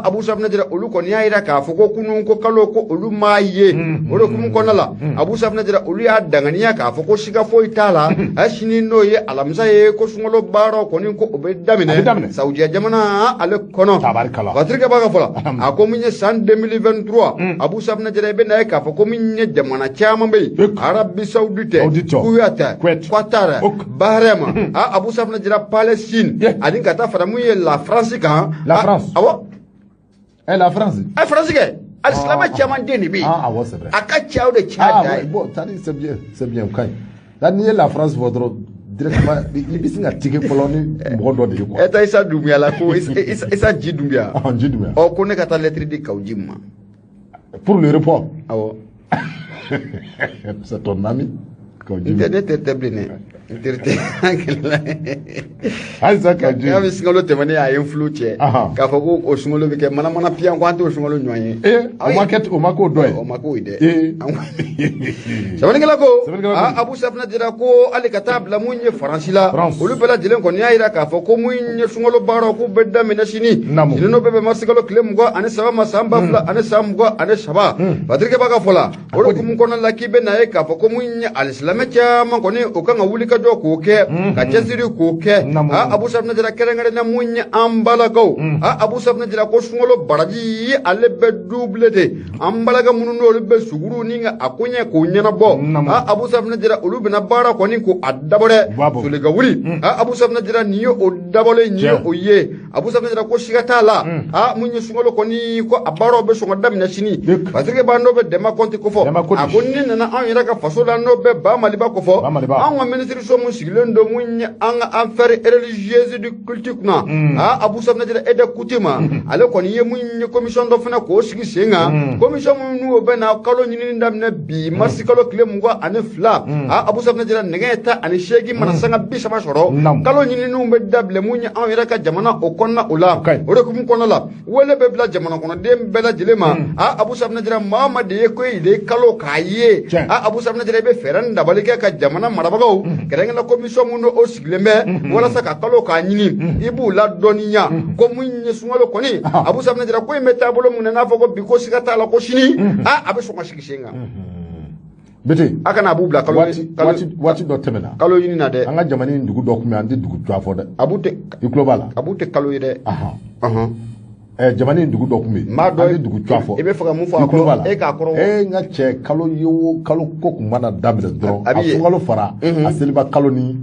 Abu Safunɛ jɛra olu kɔni y'a jira k'a fɔ ko kunun ko kalo ko olu m'a ye. O de hukumu kɔnɔna la Abu Safunɛ jɛra olu y'a danganiya k'a fɔ ko siga foyi t'a la a sini n'o ye alamisa ye ko sunkalo baaraw kɔni ko o bɛ daminɛ Saudiya jamana ale kɔnɔ Patrick b'a ka fɔ la a ko min ye san 2023 Abu Safinɛ Jara i bɛ na ye k'a fɔ ko min ye jamana caman bɛ yen Arabie Saoudite Kuwait Qatar Bahrain a Abu Safinɛ Jara Palestine ani ka taa fara mun ye la France kan la France awɔ la France France kɛ hali silamɛ caman den de bɛ yen awɔ c'est vrai a ka ca o de ca da ye bon c'est bien c'est bien o ka ɲi nka n'i ye la France fɔ dɔrɔn directement i bɛ sin ka tigɛ fɔlɔ ni mɔgɔ dɔ de ye quoi. E taa Isa Dunbiya la ko Isa Ji Dunbiya. Ji Dunbiya. Ɔ ko ne ka taa lettre di Kawuji ma. Pour le report. Awɔ. C'est ton ami. N tɛ ne teri tɛ bilen dɛ. N teri tɛ an kɛlɛla. Halisa Kawuji. K'a bɛ sunkalo tɛmɛnen a ye n fulo cɛ. K'a fɔ ko o sunkalo bɛ kɛ manamana piyan ko an t'o sunkalo ɲɔgɔn ye. Ee o ma kɛ o ma k'o dɔ ye. O ma k'o ye dɛ. Sɛbɛnnikɛla ko Abu Safinɛ Jara ko hali ka taa bila mun ye Faransi la olu bɛɛ lajɛlen kɔni y'a jira k'a fɔ ko mun ye sunkalo baaraw k'u bɛ daminɛ sini. Sini n'o bɛ bɛn marisikalo tile 23 ma san 2023. Patrick b'a ka fɔ la o de hukumu kɔnɔna la k'i bɛ na ye k'a fɔ ko mun ye alisilamɛ caman kɔni o kan ka wuli ka jɔ k'o kɛ ka cɛsiri k'o kɛ Abu Safinɛ Jara kɛrɛnkɛrɛnnenya mun ye an balakaw Abu Safinɛ Jara ko sunkalo baraji ale bɛ double de an balaka minnu n'olu bɛ suguru ni ka a koɲɛ k'o ɲɛnabɔ Abu Safinɛ Jara olu bɛna baara kɔni ko a dabɔ dɛ soli ka wuli Abu Safinɛ Jara nin ye o dabɔlen nin ye o ye Abu Safinɛ Jara ko siga t'a la mun ye sunkalo kɔni ko a baaraw bɛ sɔn ka daminɛ sini parce que b'a n'o bɛ Dɛmba Kɔnte kofɔ a ko ni nana anw yɛrɛ ka faso la n'o bɛ Ba Maliba kofɔ anw ka minisiri so mun sigilen don mun ye an ka affaires religieuses du culte kunna Abu Safinɛ Jara et des coutumes ale kɔni ye mun ye commission dɔ fana k'o sigi sen kan commission mun n'o bɛ na kalo ɲinini daminɛ bi marisi kalo tile 22 Abu Safinɛ Jara nɛgɛ 18 mana sanga 30 sɔrɔ kalo ɲininiw bɛ dabila mun ye anw yɛrɛ ka jamana o kɔnɔna o la o de hukumu kɔnɔna la wele bɛ bila jamana kɔnɔden bɛɛ lajɛlen ma Abu Safinɛ Jara maa ma de ye ko i de kalo k'a ye Abu Safinɛ Jara i bɛ fɛɛrɛ ni dabali kɛ ka jamana marabagaw kɛrɛnkɛrɛnnenya commission mun o sigilen bɛ walasa ka kalo k'a ɲini i b'u ladɔnniya ko mun ye sunkalo kɔni Abu Safinɛ Jara ko in bɛ taabolo mun na n'a fɔ ko bi ko siga t'a la ko sini a bɛ sɔn ka sigi sen kan. Bete a kana Abu bila kalo waati dɔ tɛmɛna kalo ɲini na dɛ an ka jamana in dugu dɔ tun bɛ an tɛ dugu tɔgɔ fɔ dɛ Abu tɛ i tulo b'a la Abu tɛ kalo ye dɛ. Jamana in dugu dɔ tun bɛ yen maa dɔ an tɛ dugu tɔgɔ fɔ i bɛ fɛ ka mun fɔ a kɔrɔ e k'a kɔrɔ n ka cɛ kalo ye o kalo ko kun mana daminɛ dɔrɔn a sunkalo fara a seliba kalo ni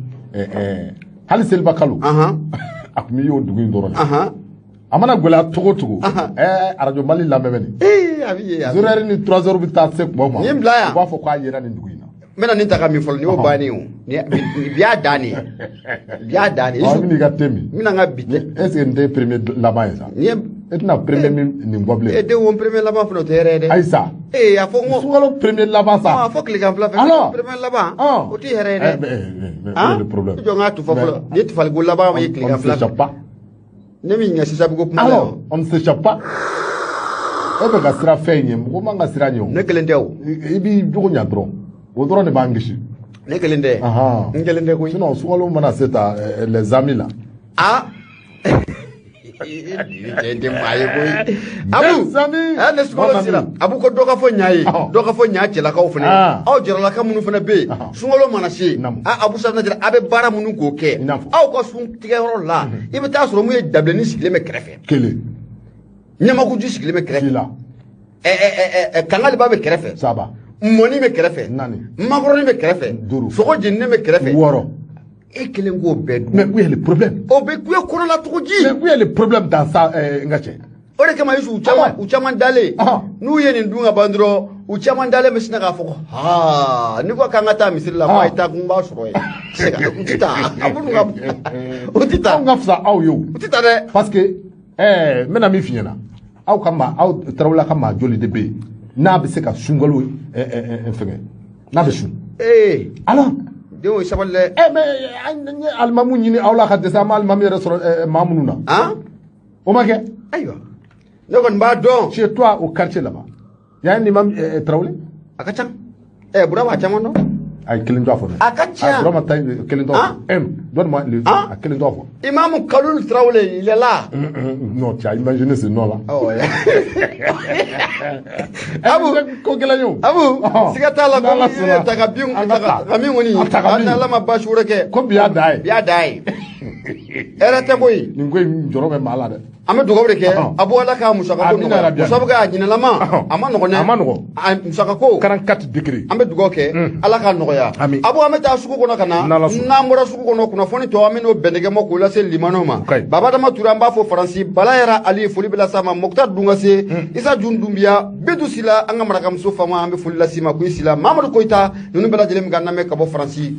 hali seliba kalo a tun bɛ y'o dugu in dɔrɔn de a mana gɛlɛya cogo o cogo arajo Mali lamɛn bɛ nin a bɛ ye 0h ni 3h bɛ taa se kuma o ma nin bila yan u b'a fɔ k'a yera nin dugu in na n bɛna nin ta ka min fɔlɔ nin y'o bannen o bi y'a dan de bi y'a dan de i bɛn'i ka te min n bɛna n ka bi te est ce que nin tɛ premier laban ye sa nin ye e tɛna premier min nin bɔ bilen e den o premier laban fana o tɛ hɛrɛ ye dɛ ayi sa a fɔ n ko sunkalo premier laban sa a fɔ tilegan fila fɛ premier laban o tɛ hɛrɛ ye dɛ le problème i jɔ n k'a tufa fɔlɔ nin ye tufaliko laban ye tilegan fila fɛ ne min ɲɛ sisan ko kuma la alors on ne s'échappe pas e bɛ ka siran fɛn in ye mɔgɔ man ka siran ɲɛ o ne kelen tɛ o i b'i jogo ɲa dɔrɔn o dɔrɔn de b'an kisi ne kelen tɛ n kelen tɛ koyi sinon sunkalo mana se ta les amis là cɛ tɛ maa ye koyi Abu ne sunkalo sera Abu ko dɔ ka fɔ ɲa ye dɔ ka fɔ ɲa cɛlakaw fana aw jaralaka minnu fana bɛ yen sunkalo mana se Abu Safinɛ Jara a bɛ baara minnu k'o kɛ aw ka sun tigɛyɔrɔ la i bɛ taa sɔrɔ mun ye dabilennin sigilen bɛ kɛrɛfɛ kelen ɲamakuji sigilen bɛ kɛrɛfɛ fila kangaliba bɛ kɛrɛfɛ saba mɔni bɛ kɛrɛfɛ naani makɔrɔni bɛ kɛrɛfɛ duuru sogo jeninen bɛ kɛrɛfɛ wɔɔrɔ e kelen k'o bɛɛ dun. Mais où est le problème? O bɛ kuye kɔnɔna cogo di? Mais où est le problème dans ça n ka cɛ? O de kama Yusu u caman dalen n'u ye nin dun ka ban dɔrɔn u caman dalen bɛ sin k'a fɔ ko haa n'i ko k'an ka taa misiri la ko a ye taa kun b'a sɔrɔ yen u tɛ taa a b'olu ka u tɛ taa. Anw ka fisa aw ye o. U tɛ taa dɛ. Parce que n bɛna min f'i ɲɛna aw ka maa aw tarawele ka maa joli de bɛ yen n'a bɛ se ka sunkalo fɛngɛ n'a bɛ sun. Alors. Denw sabali dɛ. Mais an ye alimamu ɲini aw la ka dɛsɛ an ma alimamu yɛrɛ sɔrɔ maa minnu na. O ma kɛ. Ayiwa ne kɔni b'a dɔn. Chez toi au quartier là-bas y a un imam Traoré. A ka ca. Burama a caman dɔn. A ye kelen tɔgɔ fɔ. A ka ca. A Burama ta kelen tɔgɔ fɔ. Donne-moi le a kelen tɔgɔ fɔ. Imam Kaloul Traoré, il est là. Non, tu as imaginé ce nom là. Oh, ouais. Abu ko gɛlɛn ye o. Abu, siga t'a la ko tagabi tagabi kɔni n'Ala ma baasi wɛrɛ kɛ. Ko bi y'a da ye. Bi y'a da ye. Hɛrɛ tɛ koyi. Nin ko in jɔrɔ bɛ maa la dɛ. An bɛ dugawu de kɛ Abu, Ala ka musaka ko nɔgɔya. Sabu kɛ a ɲinɛlama a ma nɔgɔn dɛ. A ma nɔgɔn. Musaka ko. 44 degrés. An bɛ dugawu kɛ Ala ka nɔgɔya. Abu, an bɛ taa sugu kɔnɔ ka na. N'an bɔra sugu kɔnɔ, kunnafoni tɔ an bɛ n'o bɛnɛgɛmɔ k'o lase limanaw ma. Baba Dama Ture, an b'a fɔ Faransi. Bala Yɛrɛ Ali, foli bɛ las'a ma. Moctar Dungase, Isa Jun Dunbiya, Bedu Sila, an ka marakamuso fama, an bɛ foli las'i ma ko i Sila. Mamadu Koyita, ninnu bɛɛ lajɛlen bɛ ka lamɛn ka bɔ Faransi.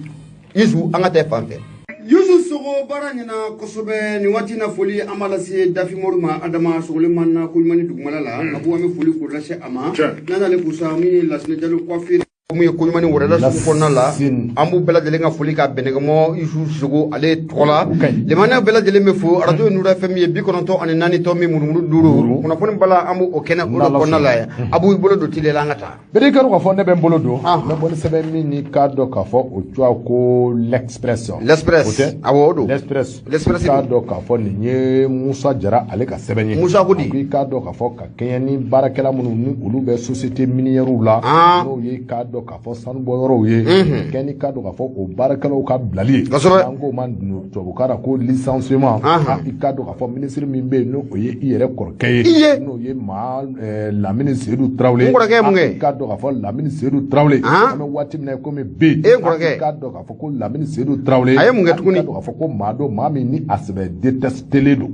Isu, an ka taa fan fɛ. Yusuf Sogo, baara ɲɛna kosɛbɛ nin waati na. Foli an b'a lase Dafi Mori ma, Adama Sogolema na Koɲumani dugumala la. Abu, an bɛ foli k'o lase a ma. N'an kusa min ye Lasinɛ Jalo coiffure, mun ye Koɲumani wɛrɛda sugu kɔnɔna la, an b'u bɛɛ lajɛlen ka foli ka bɛnɛgɛmɔ Yusuf Sogo ale tɔgɔ la. Limaniya bɛɛ lajɛlen bɛ fo. Arajo ye Nura FM ye, 94 tɔ min murumuru duuru. Kunnafoni bala, an b'o kɛnɛ o de kɔnɔna la. Abu, i bolo don tile la, an ka taa. Bɛɛ k'a dɔn k'a fɔ ne bɛ n bolo don, n bɛ bɔ ni sɛbɛn min ni k'a dɔn k'a fɔ o tɔgɔ ko L'Express. L'Express. O tɛ? Awɔ, o don. L'Express. L'Express. K'a dɔn k'a fɔ nin ye Musa Jara ale ka sɛbɛn ye. Musa ko di? A ko i k'a dɔn k'a fɔ ka kɛɲɛ ni baarakɛla minnu ni olu bɛ société minière la, n'o ye k'a dɔn k'a fɔ sanubɔyɔrɔw ye, kɛ ni k'a dɔn k'a fɔ o baarakɛlaw ka bilali ye. An k'o ma tubabukan na ko licenciement. I k'a dɔn k'a fɔ ministre min bɛ yen, n'o ye i yɛrɛ kɔrɔkɛ ye, n'o ye maa Lamini Seydou Traoré. N kɔrɔkɛ ye mun kɛ? I k'a dɔn k'a fɔ Lamini Seydou Traoré, an bɛ waati min na komi bi, e kɔrɔkɛ, i k'a dɔn k'a fɔ ko Lamini Seydou Traoré, a ye mun kɛ tuguni? I k'a dɔn k'a fɔ ko maa don, maa min ni a sɛbɛ détesté don.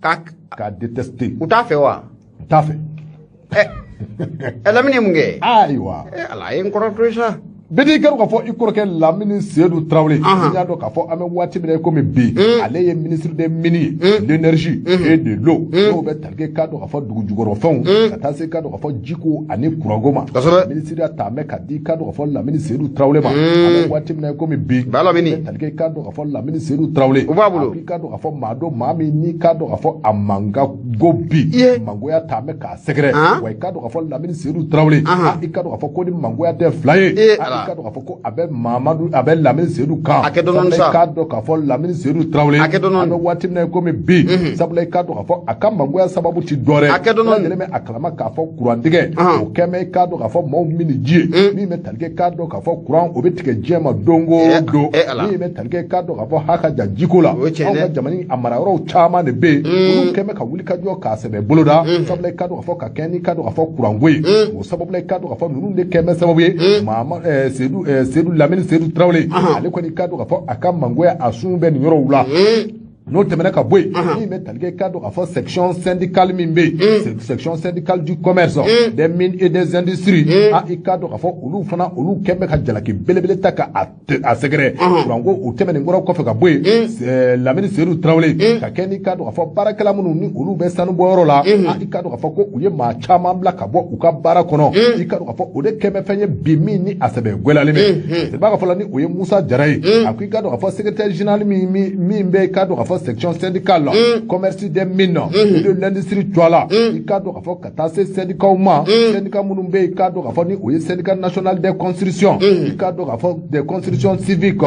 Ka k'a détesté. U t'a fɛ wa? U t'a fɛ. Ɛ, Lamini ye mun kɛ? Ayiwa. Ɛ Ala, a ye n kɔrɔ to sa. Bɛɛ n'i k'a dɔn k'a fɔ i kɔrɔkɛ Lamini Seydou Traoré, i y'a dɔn k'a fɔ an bɛ waati min na komi bi, ale ye ministre des mines, l'énergie et de l'eau, n'o bɛ tali kɛ k'a dɔn k'a fɔ dugu jukɔrɔfɛnw, ka taa se k'a dɔn k'a fɔ jiko ani kuranko ma. Minisiriya ta bɛ ka di k'a dɔn k'a fɔ Lamini Seydou Traoré ma. An bɛ waati min na komi bi, Lamini bɛ tali kɛ k'a dɔn k'a fɔ Lamini Seydou Traoré, o b'a bolo. I k'a dɔn k'a fɔ maa don, maa min n'i k'a dɔn k'a fɔ a mankan go bi, mangoya ta bɛ k'a sɛgɛrɛ. Wa i k'a dɔn k'a fɔ Lamini Seydou Traoré, i k'a dɔn k'a fɔ ko ni mangoya tɛ fila ye, i k'a dɔn k'a fɔ ko a bɛ Mamadu, a bɛ Lamini Seydou kan. A kɛ dɔɔni sa. I k'a dɔn k'a fɔ Lamini Seydou Traoré, a kɛ dɔɔni. An bɛ waati min na komi bi, sabula i k'a dɔn k'a fɔ a ka mangoya sababu ti dɔ wɛrɛ. A kɛ dɔɔni. Lajɛlen bɛ a kalama k'a fɔ kurantigɛ o kɛ mɛ, i k'a dɔn k'a fɔ maaw min ni ji ye min bɛ tali kɛ k'a dɔn k'a fɔ kuran o bɛ tigɛ diɲɛ ma don o don, min bɛ tali kɛ k'a dɔn k'a fɔ ha ka jan jiko la. Anw ka jamana a marayɔrɔw caman de bɛ yen, olu kɛ mɛ ka wuli ka jɔ k'a sɛbɛ boloda, sabula i k'a dɔn k'a fɔ ka kɛ ni k'a dɔn k'a fɔ kuranko ye. O sababu la, i k'a dɔn k'a fɔ ninnu de kɛ mɛ sababu ye Maama Seydou Seydou Lamini Seydou Traoré, ale kɔni k'a dɔn k'a fɔ a ka mangoya a sun bɛ nin yɔrɔw la. N'o tɛmɛna ka bɔ yen, min bɛ tali kɛ k'a dɔn k'a fɔ section syndicale min bɛ yen, section syndicale du commerce, des mines et des industries, i k'a dɔn k'a fɔ olu fana, olu kɛn bɛ ka jalaki belebele ta ka a sɛgɛrɛ kuranko. O tɛmɛnen kɔrɔ kɔfɛ ka bɔ yen, Lamini Seydou Traoré ka kɛ ni k'a dɔn k'a fɔ baarakɛla minnu ni olu bɛ sanubɔyɔrɔ la, i k'a dɔn k'a fɔ ko u ye maa caman bila ka bɔ u ka baara kɔnɔ. I k'a dɔn k'a fɔ o de kɛn bɛ fɛn ye bi min ni a sɛbɛ gwɛlɛyalen bɛ. I b'a fɔ la ni o ye Musa Jara ye, a ko i k'a dɔn k'a fɔ secrétaire général min bɛ i k'a dɔn k'a fɔ section syndicale la, commerce, des mines et de l'industrie tɔgɔ la, i k'a dɔn k'a fɔ ka taa se syndicat ma, syndicat minnu bɛ yen, i k'a dɔn k'a fɔ ni o ye syndicat national des constructions, i k'a dɔn k'a fɔ des constructions civiques,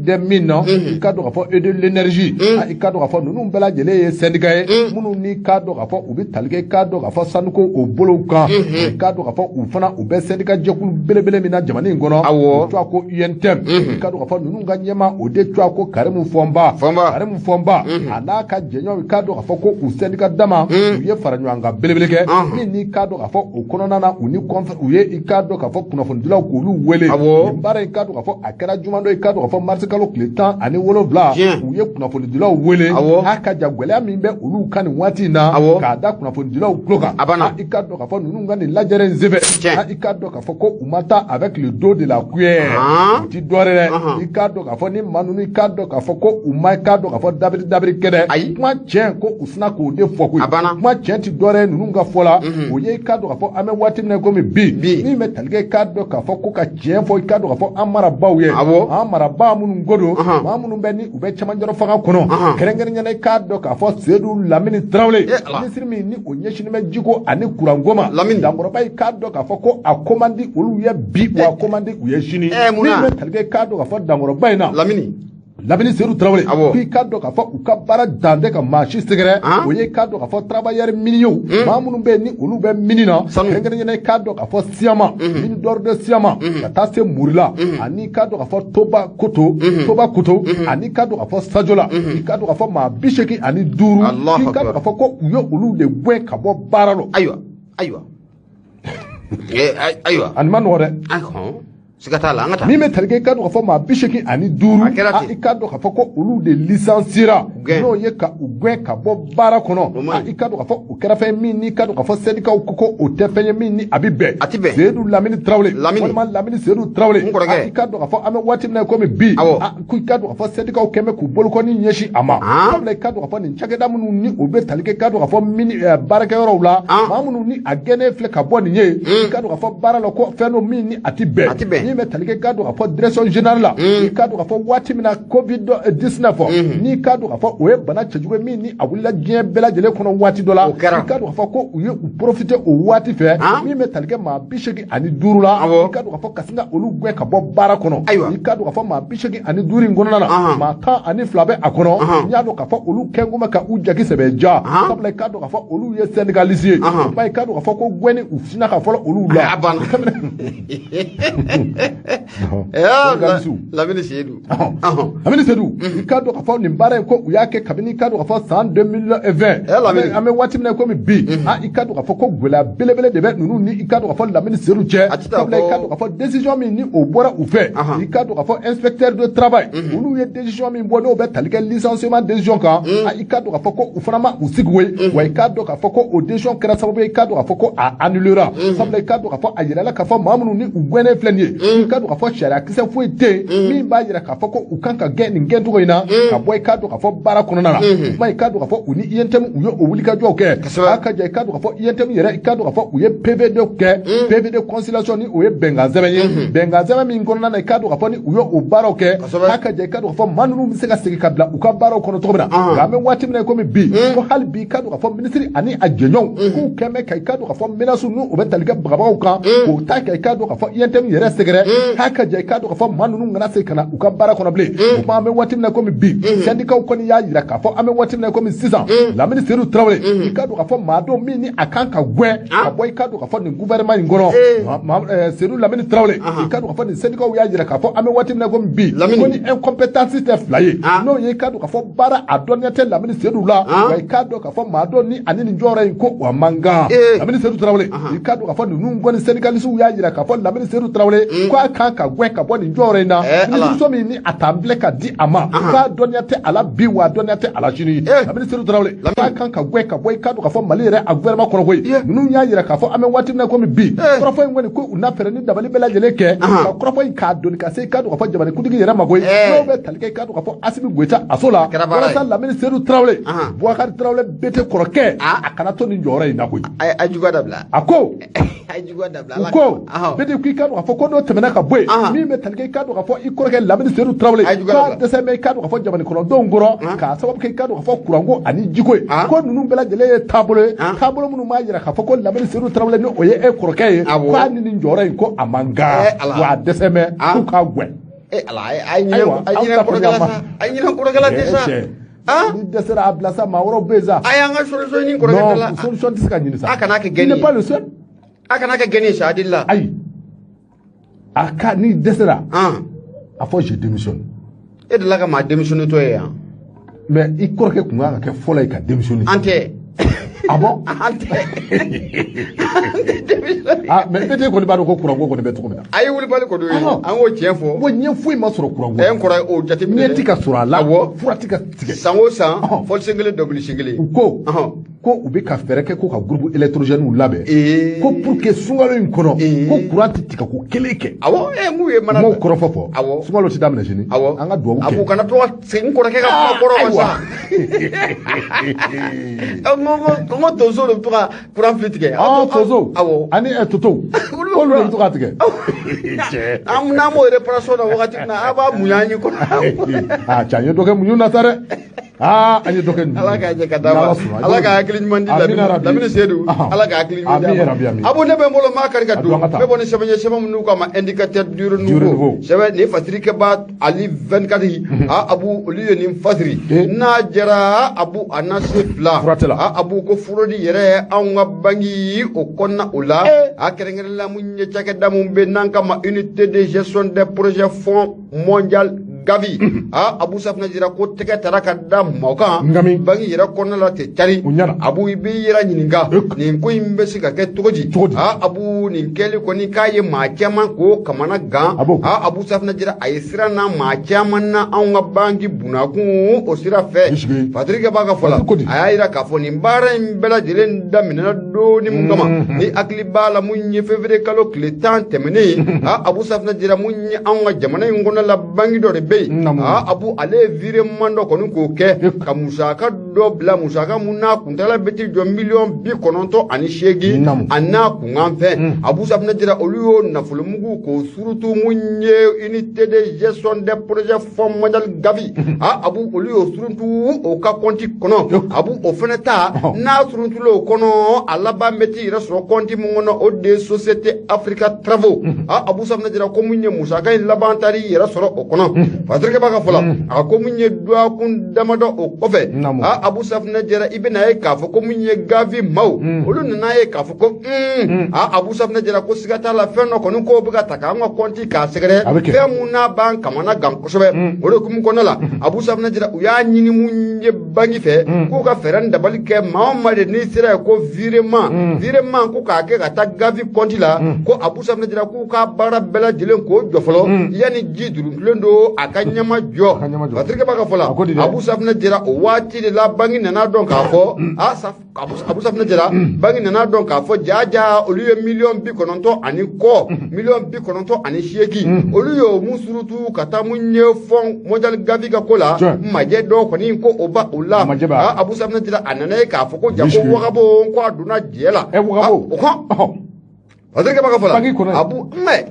des mines, i k'a dɔn k'a fɔ et de l'énergie, i k'a dɔn k'a fɔ ninnu bɛɛ lajɛlen ye syndicat ye minnu ni k'a dɔn k'a fɔ u bɛ tali kɛ k'a dɔn k'a fɔ sanuko o bolow kan. I k'a dɔn k'a fɔ u fana u bɛ syndicat jɛkulu belebele min na jamana in kɔnɔ, o tɔgɔ ko UNTM. I k'a dɔn k'a fɔ ninnu ka ɲɛmaa, o de tɔgɔ ko Karimu Fɔnba. Karimu Fɔnba a n'a ka jɛɲɔgɔn, i k'a dɔn k'a fɔ ko u syndicat dama, u ye fara ɲɔgɔn kan belebele kɛ min n'i k'a dɔn k'a fɔ o kɔnɔna na, u ni u ye i k'a dɔn k'a fɔ kunnafonidilaw k'olu wele. Nin baara in, k'a dɔn k'a fɔ a kɛra jumadon, i k'a dɔn k'a fɔ marisi kalo tile 17, u ye kunnafonidilaw wele a ka ja gɛlɛya min bɛ olu kan nin waati in na, k'a da kunnafonidilaw tulo kan. I k'a dɔn k'a fɔ ninnu ka nin lajɛrɛ in senfɛ, i k'a dɔn k'a fɔ ko u ma taa avec le dos de la cuillère, u ti dɔ wɛrɛ dɛ. I k'a dɔn k'a fɔ ni maa ninnu, i k'a dɔn k'a fɔ ko u ma i k'a dɔn k'a fɔ fɔ dabiri dabiri kɛ dɛ. Ayi. Kuma tiɲɛ ko u sina k'o de fɔ koyi. A banna. Kuma tiɲɛ ti dɔwɛrɛ ye ninnu ka fɔ la. O ye i k'a dɔn k'a fɔ an bɛ waati min na komi bi. Min bɛ tali kɛ i k'a dɔn k'a fɔ ko ka tiɲɛ fɔ i k'a dɔn k'a fɔ an marabaaw ye. Awɔ. An marabaa minnu ko don. Maa minnu bɛ ni u bɛ cɛmancɛrɔ fanga kɔnɔ. Kɛrɛnkɛrɛnnenya i k'a dɔn k'a fɔ Seydou Lamini Traoré. Minisiri min ni o ɲɛsinnen bɛ jiko ani kuranko ma. Lamini. Dankɔrɔba i k'a dɔn k'a fɔ ko a ko man di olu ye bi wa a ko man di u ye sini. Mun na? Min bɛ tali kɛ i k'a dɔn k'a fɔ dankɔrɔba in na. Lamini. Lamini Seydou Traoré. Awɔ. K'i k'a dɔn k'a fɔ u ka baara dan tɛ ka maa si sɛgɛrɛ. O ye k'a dɔn k'a fɔ travailleur miniers. Maa minnu bɛ yen ni olu bɛ mini na. Kɛrɛnkɛrɛnnenya la i k'a dɔn k'a fɔ Siyama. Mine d'or de Siyama. Ka taa se Murila. Ani k'a dɔn k'a fɔ Toba Koto. Toba Koto. Ani k'a dɔn k'a fɔ Sajola. I k'a dɔn k'a fɔ maa 85. Allahu K'i k'a dɔn akbar. k'a fɔ ko u ye olu de gɛn ka bɔ baara la. Ayiwa. Ayiwa. Ayiwa. A nin ma nɔgɔ dɛ. Siga t'a la, an ka taa. Min bɛ tali kɛ i k'a dɔn k'a fɔ maa 85. A kɛra ten. I k'a dɔn k'a fɔ ko olu de licenciera. Gɛn. N'o ye ka u gɛn ka bɔ baara kɔnɔ. O man ɲi. I k'a dɔn k'a fɔ o kɛra fɛn min ni i k'a dɔn k'a fɔ syndicats ko o tɛ fɛn ye min ni a bɛ bɛn. A ti bɛn. Seydou Lamini Traoré. Lamini. Walima Lamini Seydou Traoré. N kɔrɔkɛ. I k'a dɔn k'a fɔ an bɛ waati min na komi bi. Awɔ. Ko i k'a dɔn k'a fɔ syndicats kɛn bɛ k'u bolokɔni ɲɛsin a ma. Sabula i k'a dɔn k'a fɔ nin cakɛda minnu ni o bɛ tali kɛ i k'a dɔn k'a fɔ mini baarakɛyɔrɔw la. Maa minnu ni a gɛnnen filɛ ka bɔ nin ye. I k'a dɔn k'a fɔ baara la ko fɛn dɔ min ni a ti bɛn. A ti bɛn. Min bɛ tali kɛ i k'a dɔn k'a fɔ direction générale la. I k'a dɔn k'a fɔ waati min na Covid 19 n'i k'a dɔn k'a fɔ o ye bana cɛjugu ye min ni a wulila diɲɛ bɛɛ lajɛlen kɔnɔ waati dɔ la. O kɛra. I k'a dɔn k'a fɔ ko u ye u profiter o waati fɛ. Min bɛ tali kɛ maa 85 la. Awɔ. I k'a dɔn k'a fɔ ka sin ka olu gɛn ka bɔ baara kɔnɔ. Ayiwa. I k'a dɔn k'a fɔ maa 85 in kɔnɔna na. Maa 12 bɛ a kɔnɔ. N y'a dɔn k'a fɔ olu kɛn ko bɛ ka u jaki sɛbɛ ja. Sabula i k'a dɔn k'a fɔ olu ye syndicaliste ye. O kuma i k'a dɔn k'a fɔ ko gɛnni u sinna ka fɔlɔ olu la. A banna. Lamini Seydou. Lamini Seydou. I k'a dɔn k'a fɔ nin baara in ko u y'a kɛ kabini i k'a dɔn k'a fɔ san 2020. An bɛ waati min na komi bi. I k'a dɔn k'a fɔ ko gɛlɛya belebele de bɛ ninnu ni i k'a dɔn k'a fɔ Lamini Seydou cɛ. Sabula i k'a dɔn k'a fɔ décision min ni o bɔra u fɛ. I k'a dɔn k'a fɔ inspecteur de travail. Olu ye décision min bɔ n'o bɛ tali kɛ licenciement décision kan. I k'a dɔn k'a fɔ ko u fana ma u sigi koyi. Wa i k'a dɔn k'a fɔ ko o décision kɛra sababu ye i k'a dɔn k'a fɔ ko a annulera. Sabula i k'a dɔn k'a fɔ a yirala k'a fɔ maa minnu ni u gɛnnen filɛ nin ye. I k'a dɔn k'a fɔ sariya kisɛ foyi tɛ yen min b'a yira k'a fɔ ko u kan ka gɛn nin gɛncogo in na ka bɔ i k'a dɔn k'a fɔ baara kɔnɔna na. Kuma i k'a dɔn k'a fɔ u ni UNTM u ye o wulikajɔw kɛ. A ka jɛ i k'a dɔn k'a fɔ UNTM yɛrɛ i k'a dɔn k'a fɔ u ye PV dɔ kɛ. PV de conciliation ni o ye bɛnkan sɛbɛn ye. Bɛnkan sɛbɛn min kɔnɔna na i k'a dɔn k'a fɔ ni u ye o baaraw kɛ. A ka jɛ i k'a dɔn k'a fɔ maa ninnu bɛ se ka segin ka bila u ka baaraw kɔnɔ cogo min na. Nka an bɛ waati min na komi bi ko hali bi i k'a dɔn k'a fɔ minisiri ani a jɛɲɔgɔnw k'u kɛn bɛ ka i k'a dɔn k'a fɔ menaces n'u o bɛ tali kɛ bagabagaw kan k'o ta kɛ i k'a dɔn k'a fɔ UNTM yɛrɛ sɛgɛrɛ. K'a ka jɛ i k'a dɔn k'a fɔ maa ninnu kana segin ka na u ka baara kɔnɔ bilen. O kuma an bɛ waati min na komi bi syndicats kɔni y'a yira k'a fɔ an bɛ waati min na komi sisan Lamini Seydou Traoré i k'a dɔn k'a fɔ maa dɔ min ni a kan ka gɛn ka bɔ i k'a dɔn k'a fɔ nin gouvernement in kɔnɔ Seydou Lamini Traoré i k'a dɔn k'a fɔ nin syndicats y'a yira k'a fɔ an bɛ waati min na komi bi ko ni incompétence tɛ fila ye n'o ye i k'a dɔn k'a fɔ baara a dɔnniya tɛ Lamini Seydou la wa i k'a dɔn k'a fɔ maa dɔ ni ani nin jɔyɔrɔ in ko o man kan Lamini Seydou Traoré i k'a dɔn k'a fɔ ninnu kɔni syndicalistes y'a yira k'a fɔ Lamini Seydou Traoré k'a kan ka gɛn ka bɔ nin jɔyɔrɔ in na minisiriso min ni a t'an filɛ ka di a ma k'a dɔnniya tɛ a la bi wa a dɔnniya tɛ a la sini Lamini Seydou Traoré k'a kan ka gɛn ka bɔ i k'a dɔn k'a fɔ Mali yɛrɛ a gouvernement kɔnɔ koyi ninnu y'a yira k'a fɔ an bɛ waati min na komi bi kɔrɔfɔ in kɔni ko u na fɛɛrɛ ni dabali bɛɛ lajɛlen kɛ ka kɔrɔfɔ in k'a doni ka se i k'a dɔn k'a fɔ jamanakuntigi yɛrɛ ma koyi n'o bɛ tali kɛ i k'a dɔn k'a fɔ Assimi Goïta a so la walasa Lamini Seydou Traoré Boubacar Traoré BT kɔrɔkɛ a kana to nin jɔyɔrɔ in na koyi. A juguya dabila. A ko. A juguya dabila. U ko BT k'i k'a dɔn k'a fɔ ko n'o tɛmɛna ka bɔ yen min bɛ tali kɛ i k'a dɔn k'a fɔ i kɔrɔkɛ Lamini Seydou Traoré k'a dɛsɛ bɛ i k'a dɔn k'a fɔ jamana kɔnɔdenw kɔrɔ k'a sababu kɛ i k'a dɔn k'a fɔ kuranko ani jiko ye ko ninnu bɛɛ lajɛlen ye taabolo ye taabolo minnu b'a jira k'a fɔ ko Lamini Seydou Traoré ni o ye e kɔrɔkɛ ye k'a ni nin jɔyɔrɔ in ko a man kan wa a dɛsɛ bɛ k'u k'a gɛn. Ala a ɲinɛ kɔrɔkɛ la sa a ɲinɛ kɔrɔkɛ la ten sa. Ni dɛsɛra a bila sa maa wɛrɛw bɛ yen sa. A y'an ka solution ɲini kɔrɔkɛ la. Non, solution tɛ se ka ɲini sa. A kana kɛ gɛnni ye. Il n'est pas le seul. A kana kɛ gɛnni ye sa adili la. Ayi a ka ni dɛsɛra. A fɔ je démissionne. E delila ka maa démissionner tɔ ye yan. Mais i kɔrɔkɛ kun kan ka kɛ fɔlɔ ye ka démissionner. An tɛ. Ah bon? An tɛ démissionner. Ah, mais PDG kɔni b'a dɔn ko courant ko kɔni bɛ cogo min na. A ye wulibali kɔni ye, an k'o tiɲɛ fɔ. Wa ɲɛ foyi ma sɔrɔ courant ko. Ɛ, n kɔrɔ, o jateminɛ. Ɲɛ ti ka sɔrɔ a la. Awɔ. Fura ti ka tigɛ. San o san, fɔlisen kelen, dɔnkili kelen. U ko ko u bɛ ka fɛɛrɛ kɛ ko ka groupe électrogène labɛn. Ko pour que sunkalo in kɔnɔ, ko courant ti tigɛ ko kelen kɛ. Awɔ, ɛ, n k'u ye mana. M'o kɔrɔfɔ fɔ. Awɔ. Sunkalo ti daminɛ sini. Awɔ. An ka duwawu kɛ. A ko kana to ka segin n kɔrɔkɛ ka kuma kɔrɔ ma sa. N ko tonso de bɛ to ka courant fili tigɛ. Ah, tonso. Awɔ. Ani toto. Olu de bɛ to k'a tigɛ. An n'an m'o réparation na wagati min na, a b'a muɲu an ye kɔnɔ. Ah, cɛ, an ye dɔ kɛ muɲu na sa dɛ. Ah, an ye dɔ kɛ muɲu. Ala k'a jɛ ka d'a ma. Ala ka hakili ɲuman di Lamini Seydou. Ala ka hakili ɲuman di a ma. Abu, ne bɛ n bolo maa kari ka don. N bɛ bɔ ni sɛbɛn ye, sɛbɛn minnu k'a ma Indicateur du Renouveau. Sɛbɛn nin fasirikɛba Ali 24. Ah, Abu, olu ye nin fasiri. N'a jɛra, Abu, a na se fila. Ah, Abu, ko fraude yɛrɛ anw ka banki o kɔnɔna o la. A kɛrɛnkɛrɛnla mun ye cakɛda mun bɛ n'an kama unité de gestion des projets fonds mondial Gavi. Ah, Abu, safunɛ jira ko tɛgɛ tara ka da maaw kan banki yɛrɛ kɔnɔna la tɛ cari. Abu, i b'i yɛrɛ ɲininka nin ko in bɛ se ka kɛ cogo di? Ah, Abu, nin kɛli kɔni k'a ye maa caman k'o kamana gan. Ah, Abu, safunɛ jira a ye sira na maa caman na anw ka banki bunakun o sira fɛ. Patrick b'a ka fɔ la, a y'a yira k'a fɔ nin baara in bɛɛ lajɛlen daminɛna donni mun kama, ni hakili b'a la mun ye février kalo tile 10 tɛmɛnen. Ah, Abu, safunɛ jira mun ye anw ka jamana in kɔnɔ la banki dɔ de bɛ yen. Ah, Abu, ale ye virement dɔ kɔni k'o kɛ ka musaka dɔ bila, musaka mun n'a kuntala bɛ t'i jɔ 98 miliyɔn a n'a kunkan fɛn. Abu, safunɛ jira olu y'o nafolomugu k'o surutu mun ye unité de gestion des projets fonds mondial Gavi. Ah, Abu, olu y'o surutu o ka compte kɔnɔ. Abu, o fɛnɛ ta n'a surutulen o kɔnɔ, a laban bɛ t'i yɛrɛ sɔrɔ compte mun kɔnɔ, o de ye Société Africa Travaux. Ah, Abu, safunɛ jira ko mun ye musaka in laban taar'i yɛrɛ sɔrɔ o kɔnɔ. Patrick b'a ka fɔ la, a ko mun ye dɔgɔkun damadɔ o kɔfɛ. Ah, Abu, safunɛ jɛra i bɛna ye k'a fɔ ko mun ye Gavi maaw, olu nana ye k'a fɔ ko ah, Abu, safunɛ jɛra ko siga t'a la, fɛn dɔ kɔni k'o bɛ ka ta k'an ka compte k'a sɛgɛrɛ, fɛn mun n'a b'an kamana gan kosɛbɛ. O de hukumu kɔnɔna la, Abu, safunɛ jɛra u y'a ɲini mun ye banki fɛ k'u ka fɛɛrɛ ni dabali kɛ maa o maa de n'i sera yen ko virement ko k'a kɛ ka taa Gavi compte la, ko Abu, safunɛ jɛra k'u ka baara bɛɛ lajɛlen k'o jɔ fɔlɔ yanni ji duruntulen don a ka ɲɛma jɔ. Patrick b'a ka fɔ la, Abu, safunɛ jɛra o waati de la banki nana dɔn k'a fɔ, ah, Abu, safunɛ jɛra banki nana dɔn k'a fɔ jaa olu ye 90 miliyɔn ani kɔ, 98 miliyɔn, olu y'o mun surutu ka taa mun ye fonds mondial Gavi ka ko la. Majɛ dɔw kɔni ko o ba o la. Abu, safunɛ jɛra a nana ye k'a fɔ ko ja ko wagabo ko a donna jɛ la. Wagabo o kɔn. Patrick b'a ka fɔ la, Abu, mɛ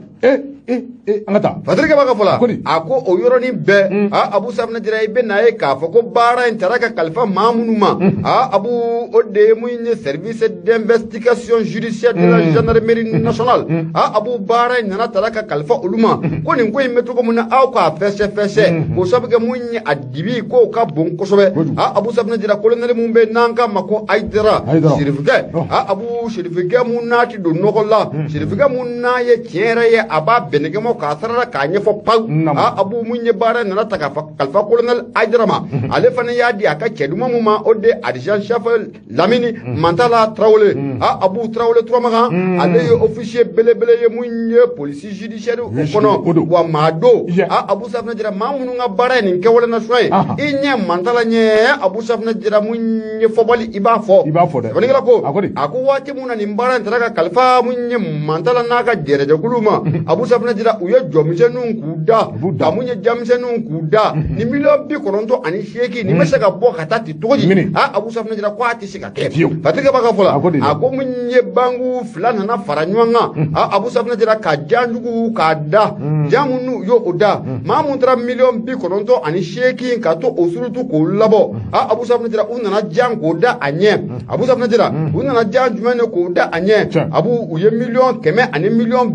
An ka taa. Patrick b'a ka fɔ la, a ko o yɔrɔnin bɛɛ, a Abu, safunɛ jira i bɛ na ye k'a fɔ ko baara in taara ka kalifa maa minnu ma. A Abu, o de ye mun ye service d'investigation judiciaire de la gendarmerie nationale. A Abu, baara in nana taara ka kalifa olu ma ko nin ko in bɛ cogo min na, aw k'a fɛsɛ fɛsɛ k'o sabu kɛ mun ye a dibi k'o ka bon kosɛbɛ. A Abu, safunɛ jira colonel mun bɛ n'an k'a ma ko Ayidara Sirifukɛ. A Abu, Sirifukɛ mun n'a ti don nɔgɔ la, Sirifukɛ mun n'a ye tiɲɛ yɛrɛ ye, a b'a bɛnɛkɛmɔ k'a sarala k'a ɲɛfɔ pawu. A Abu, mun ye baara nana ta ka kalifa colonel Ayidara ma, ale fana y'a di a ka cɛ duman mun ma, o de adjudant chef Lamini Mantala Tarawele. A Abu, Tarawele Turamakan, ale ye officier belebele ye mun ye police judiciaire o kɔnɔ, wa maa don. A Abu, safunɛ jira maa minnu ka baara ye nin kɛwale nasɔn ye, i ɲɛ Mantala ɲɛ. Abu, safunɛ jira mun ye fɔbali i b'a fɔ. I b'a fɔ dɛ. Sɛbɛnnikɛla ko a ko waati mun na nin baara in taara ka kalifa mun ye Mantala n'a ka jɛrɛjɛkulu ma, Abu, safunɛ jira u ye jɔmisɛnninw k'u da ka mun ye jamisɛnninw k'u da ni 98 miliyɔn nin bɛ se ka bɔ ka taa ten cogo di? A Abu, safunɛ jira ko a tɛ se ka kɛ. Patrick b'a ka fɔ la, a ko mun ye banku fila nana fara ɲɔgɔn kan. A Abu, safunɛ jira ka janjugu k'a da ja minnu y'o o da maa mun taara 98 miliyɔn ka to o surutu k'o labɔ. A Abu, safunɛ jira u nana jan k'o da a ɲɛ. Abu, safunɛ jira u nana jan jumɛn de k'o da a ɲɛ? Abu, u ye 151 051 miliyɔn.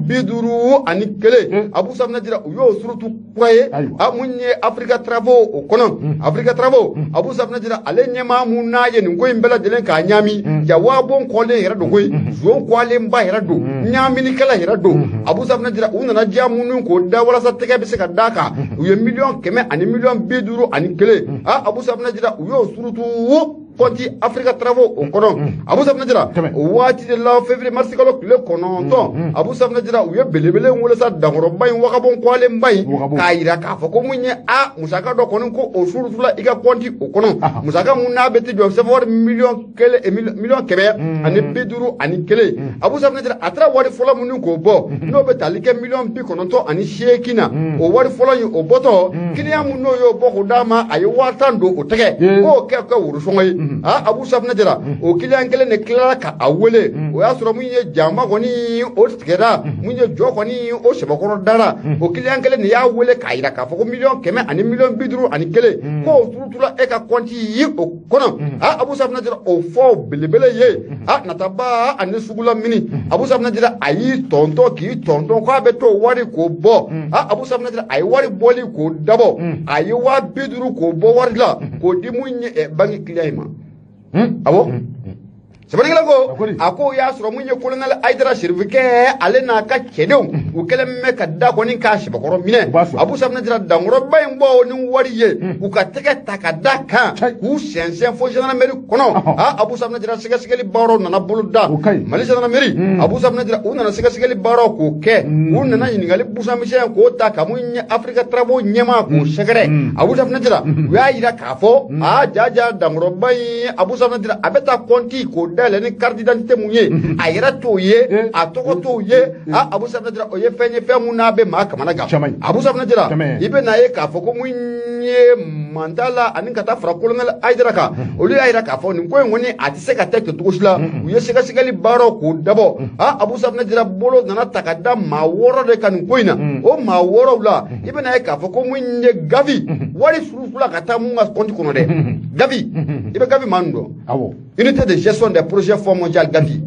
Abu, safunɛ jira u y'o surutu kura ye a mun ye Africa Travaux o kɔnɔ. Africa Travaux, Abu, safunɛ jira ale ɲɛmaa mun n'a ye nin ko in bɛɛ lajɛlen k'a ɲaami, ja waabon kɔlen yɛrɛ don koyi, zon kɔlenba yɛrɛ don, ɲaaminikɛla yɛrɛ don. Abu, safunɛ jira u nana diya minnu k'o da walasa tɛgɛ bɛ se ka d'a kan, u ye 151 051 miliyɔn. A Abu, safunɛ jira u y'o surutu. compte Africa Travaux o kɔnɔ. Abu Safunɛ Jara, o waati de la février mars kalo tile 9, Abu Safunɛ Jara, u ye belebele in wele sa, dankɔrɔba in, wagabon kɔlenba in, k'a yira k'a fɔ ko mun ye a musaka dɔ kɔni ko o surutula i ka compte o kɔnɔ, musaka mun n'a bɛ ti jɔ CFA wari 1 151 501. Abu Safunɛ Jara, a taara wari fɔlɔ minnu k'o bɔ, n'o bɛ tali kɛ 98 miliyɔn na, o wari fɔlɔ in o bɔtɔ, client mun n'o y'o bɔ k'o d'a ma, a ye 10 000 don o tɛgɛ k'o kɛ worosɔngɔ ye. Abu Safunɛ Jara, o client kelen de tilala ka a wele, o y'a sɔrɔ mun ye janfa kɔni o tigɛra, mun ye jɔ kɔni o sɛbɛkɔrɔ dara, o client kelen de y'a wele k'a yira k'a fɔ ko 100 000 ani 51 miliyɔn k'o turutula e ka compte ye o kɔnɔ. Abu Safunɛ Jara, o fɔ belebele ye a nataba ani sugula mini. Abu Safunɛ Jara, a y'i tɔntɔn k'i tɔntɔn k'a bɛ t'o wari k'o bɔ. Abu Safunɛ Jara, a ye wari bɔli k'o dabɔ, a ye 50 000 k'o bɔ wari la k'o di mun ye banque client in ma. Awɔ, sɛbɛnnikɛla ko a ko y'a sɔrɔ mun ye colonel Hayidara Serifukɛ, ale n'a ka cɛdenw, u kɛlen bɛ ka da kɔni k'a sɛbɛkɔrɔ minɛ. Abu Safunɛ Jara, dankɔrɔba in bɔ ni wari ye, u ka tɛgɛ ta ka da kan k'u sɛnsɛn fo gendarmerie kɔnɔ. Abu Safunɛ Jara, sɛgɛsɛgɛli baaraw nana bolo da Mali gendarmerie. Abu Safunɛ Jara, u nana sɛgɛsɛgɛli baaraw k'o kɛ, u nana ɲininkali busamisɛn k'o ta ka mun ye Africa Travaux ɲɛmaa k'o sɛgɛrɛ. Abu Safunɛ Jara, u y'a yira k'a fɔ a jaja dankɔrɔba in, Abu Safunɛ Jara, a bɛ taa compte k'o dayɛlɛ ni carte d'identité mun ye, a yɛrɛ t'o ye, a tɔgɔ t'o ye. Abu Safunɛ Jara, o ye fɛn ye, fɛn mun n'a bɛ maa kamana gan. Abu Safunɛ Jara, i bɛ n'a ye k'a fɔ ko mun ye Mandala ani ka taa fara colonel Hayidara kan, olu y'a yira k'a fɔ nin ko in kɔni a tɛ se ka kɛ cogo si la. U ye sɛgɛsɛgɛli baaraw k'o dabɔ. Abu Safunɛ Jara, bolo nana ta ka da maa 6 de kan nin ko in na. O maa 6 la, i bɛ n'a ye k'a fɔ ko mun ye Gavi wari surutula ka taa mun ka compte kɔnɔ dɛ, Gavi, i bɛ Gavi maa ninnu dɔn, unité de gestion des projets Fonds mondial Gavi,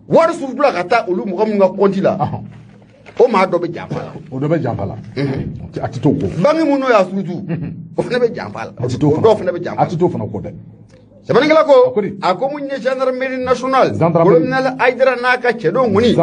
wari surutula ka taa olu mɔgɔ minnu ka compte la, o maa dɔ bɛ janfa la. O dɔ bɛ janfa la. A tɛ t'o kɔ. Banque mun n'o y'a surutu, o fana bɛ janfa la. A tɛ t'o O dɔw fana bɛ janfa la. A tɛ t'o fana kɔ dɛ. Sɛbɛnnikɛla ko a ko mun ye gendarmerie nationale, colonel Hayidara n'a ka cɛdenw kɔni,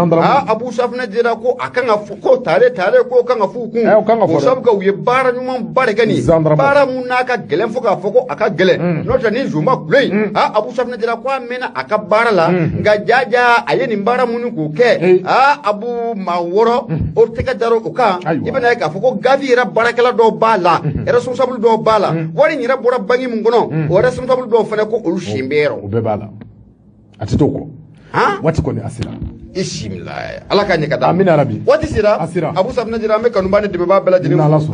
Abu Safunɛ Jara ko a kan ka fɔ ko tare tare k'o kan ka f'u kun, o sabu kɛ u ye baara ɲuman ba de kɛ nin baara mun n'a ka gɛlɛn fo k'a fɔ ko a ka gɛlɛn, n'o tɛ ni zuma kulo in. Abu Safunɛ Jara ko a mɛnna a ka baara la, nka jaja a ye nin baara minnu k'o kɛ, Abu maa 6 o tɛgɛ dara o kan. I bɛna ye k'a fɔ ko Gavi yɛrɛ baarakɛla dɔw b'a la, responsable dɔw b'a la, wari in yɛrɛ bɔra banque mun kɔnɔ, o responsable dɔw fana ko olu sen bɛ yɔrɔ. O bɛɛ b'a la. A tɛ t'o kɔ. Waati kɔni a sera. I simila, Ala k'a ɲɛ ka d'a ma. Amina rabi. Waati sera. A sera. Abu Safunɛ Jara, an bɛ kanuba ni dɛmɛbaa bɛɛ lajɛlen fo.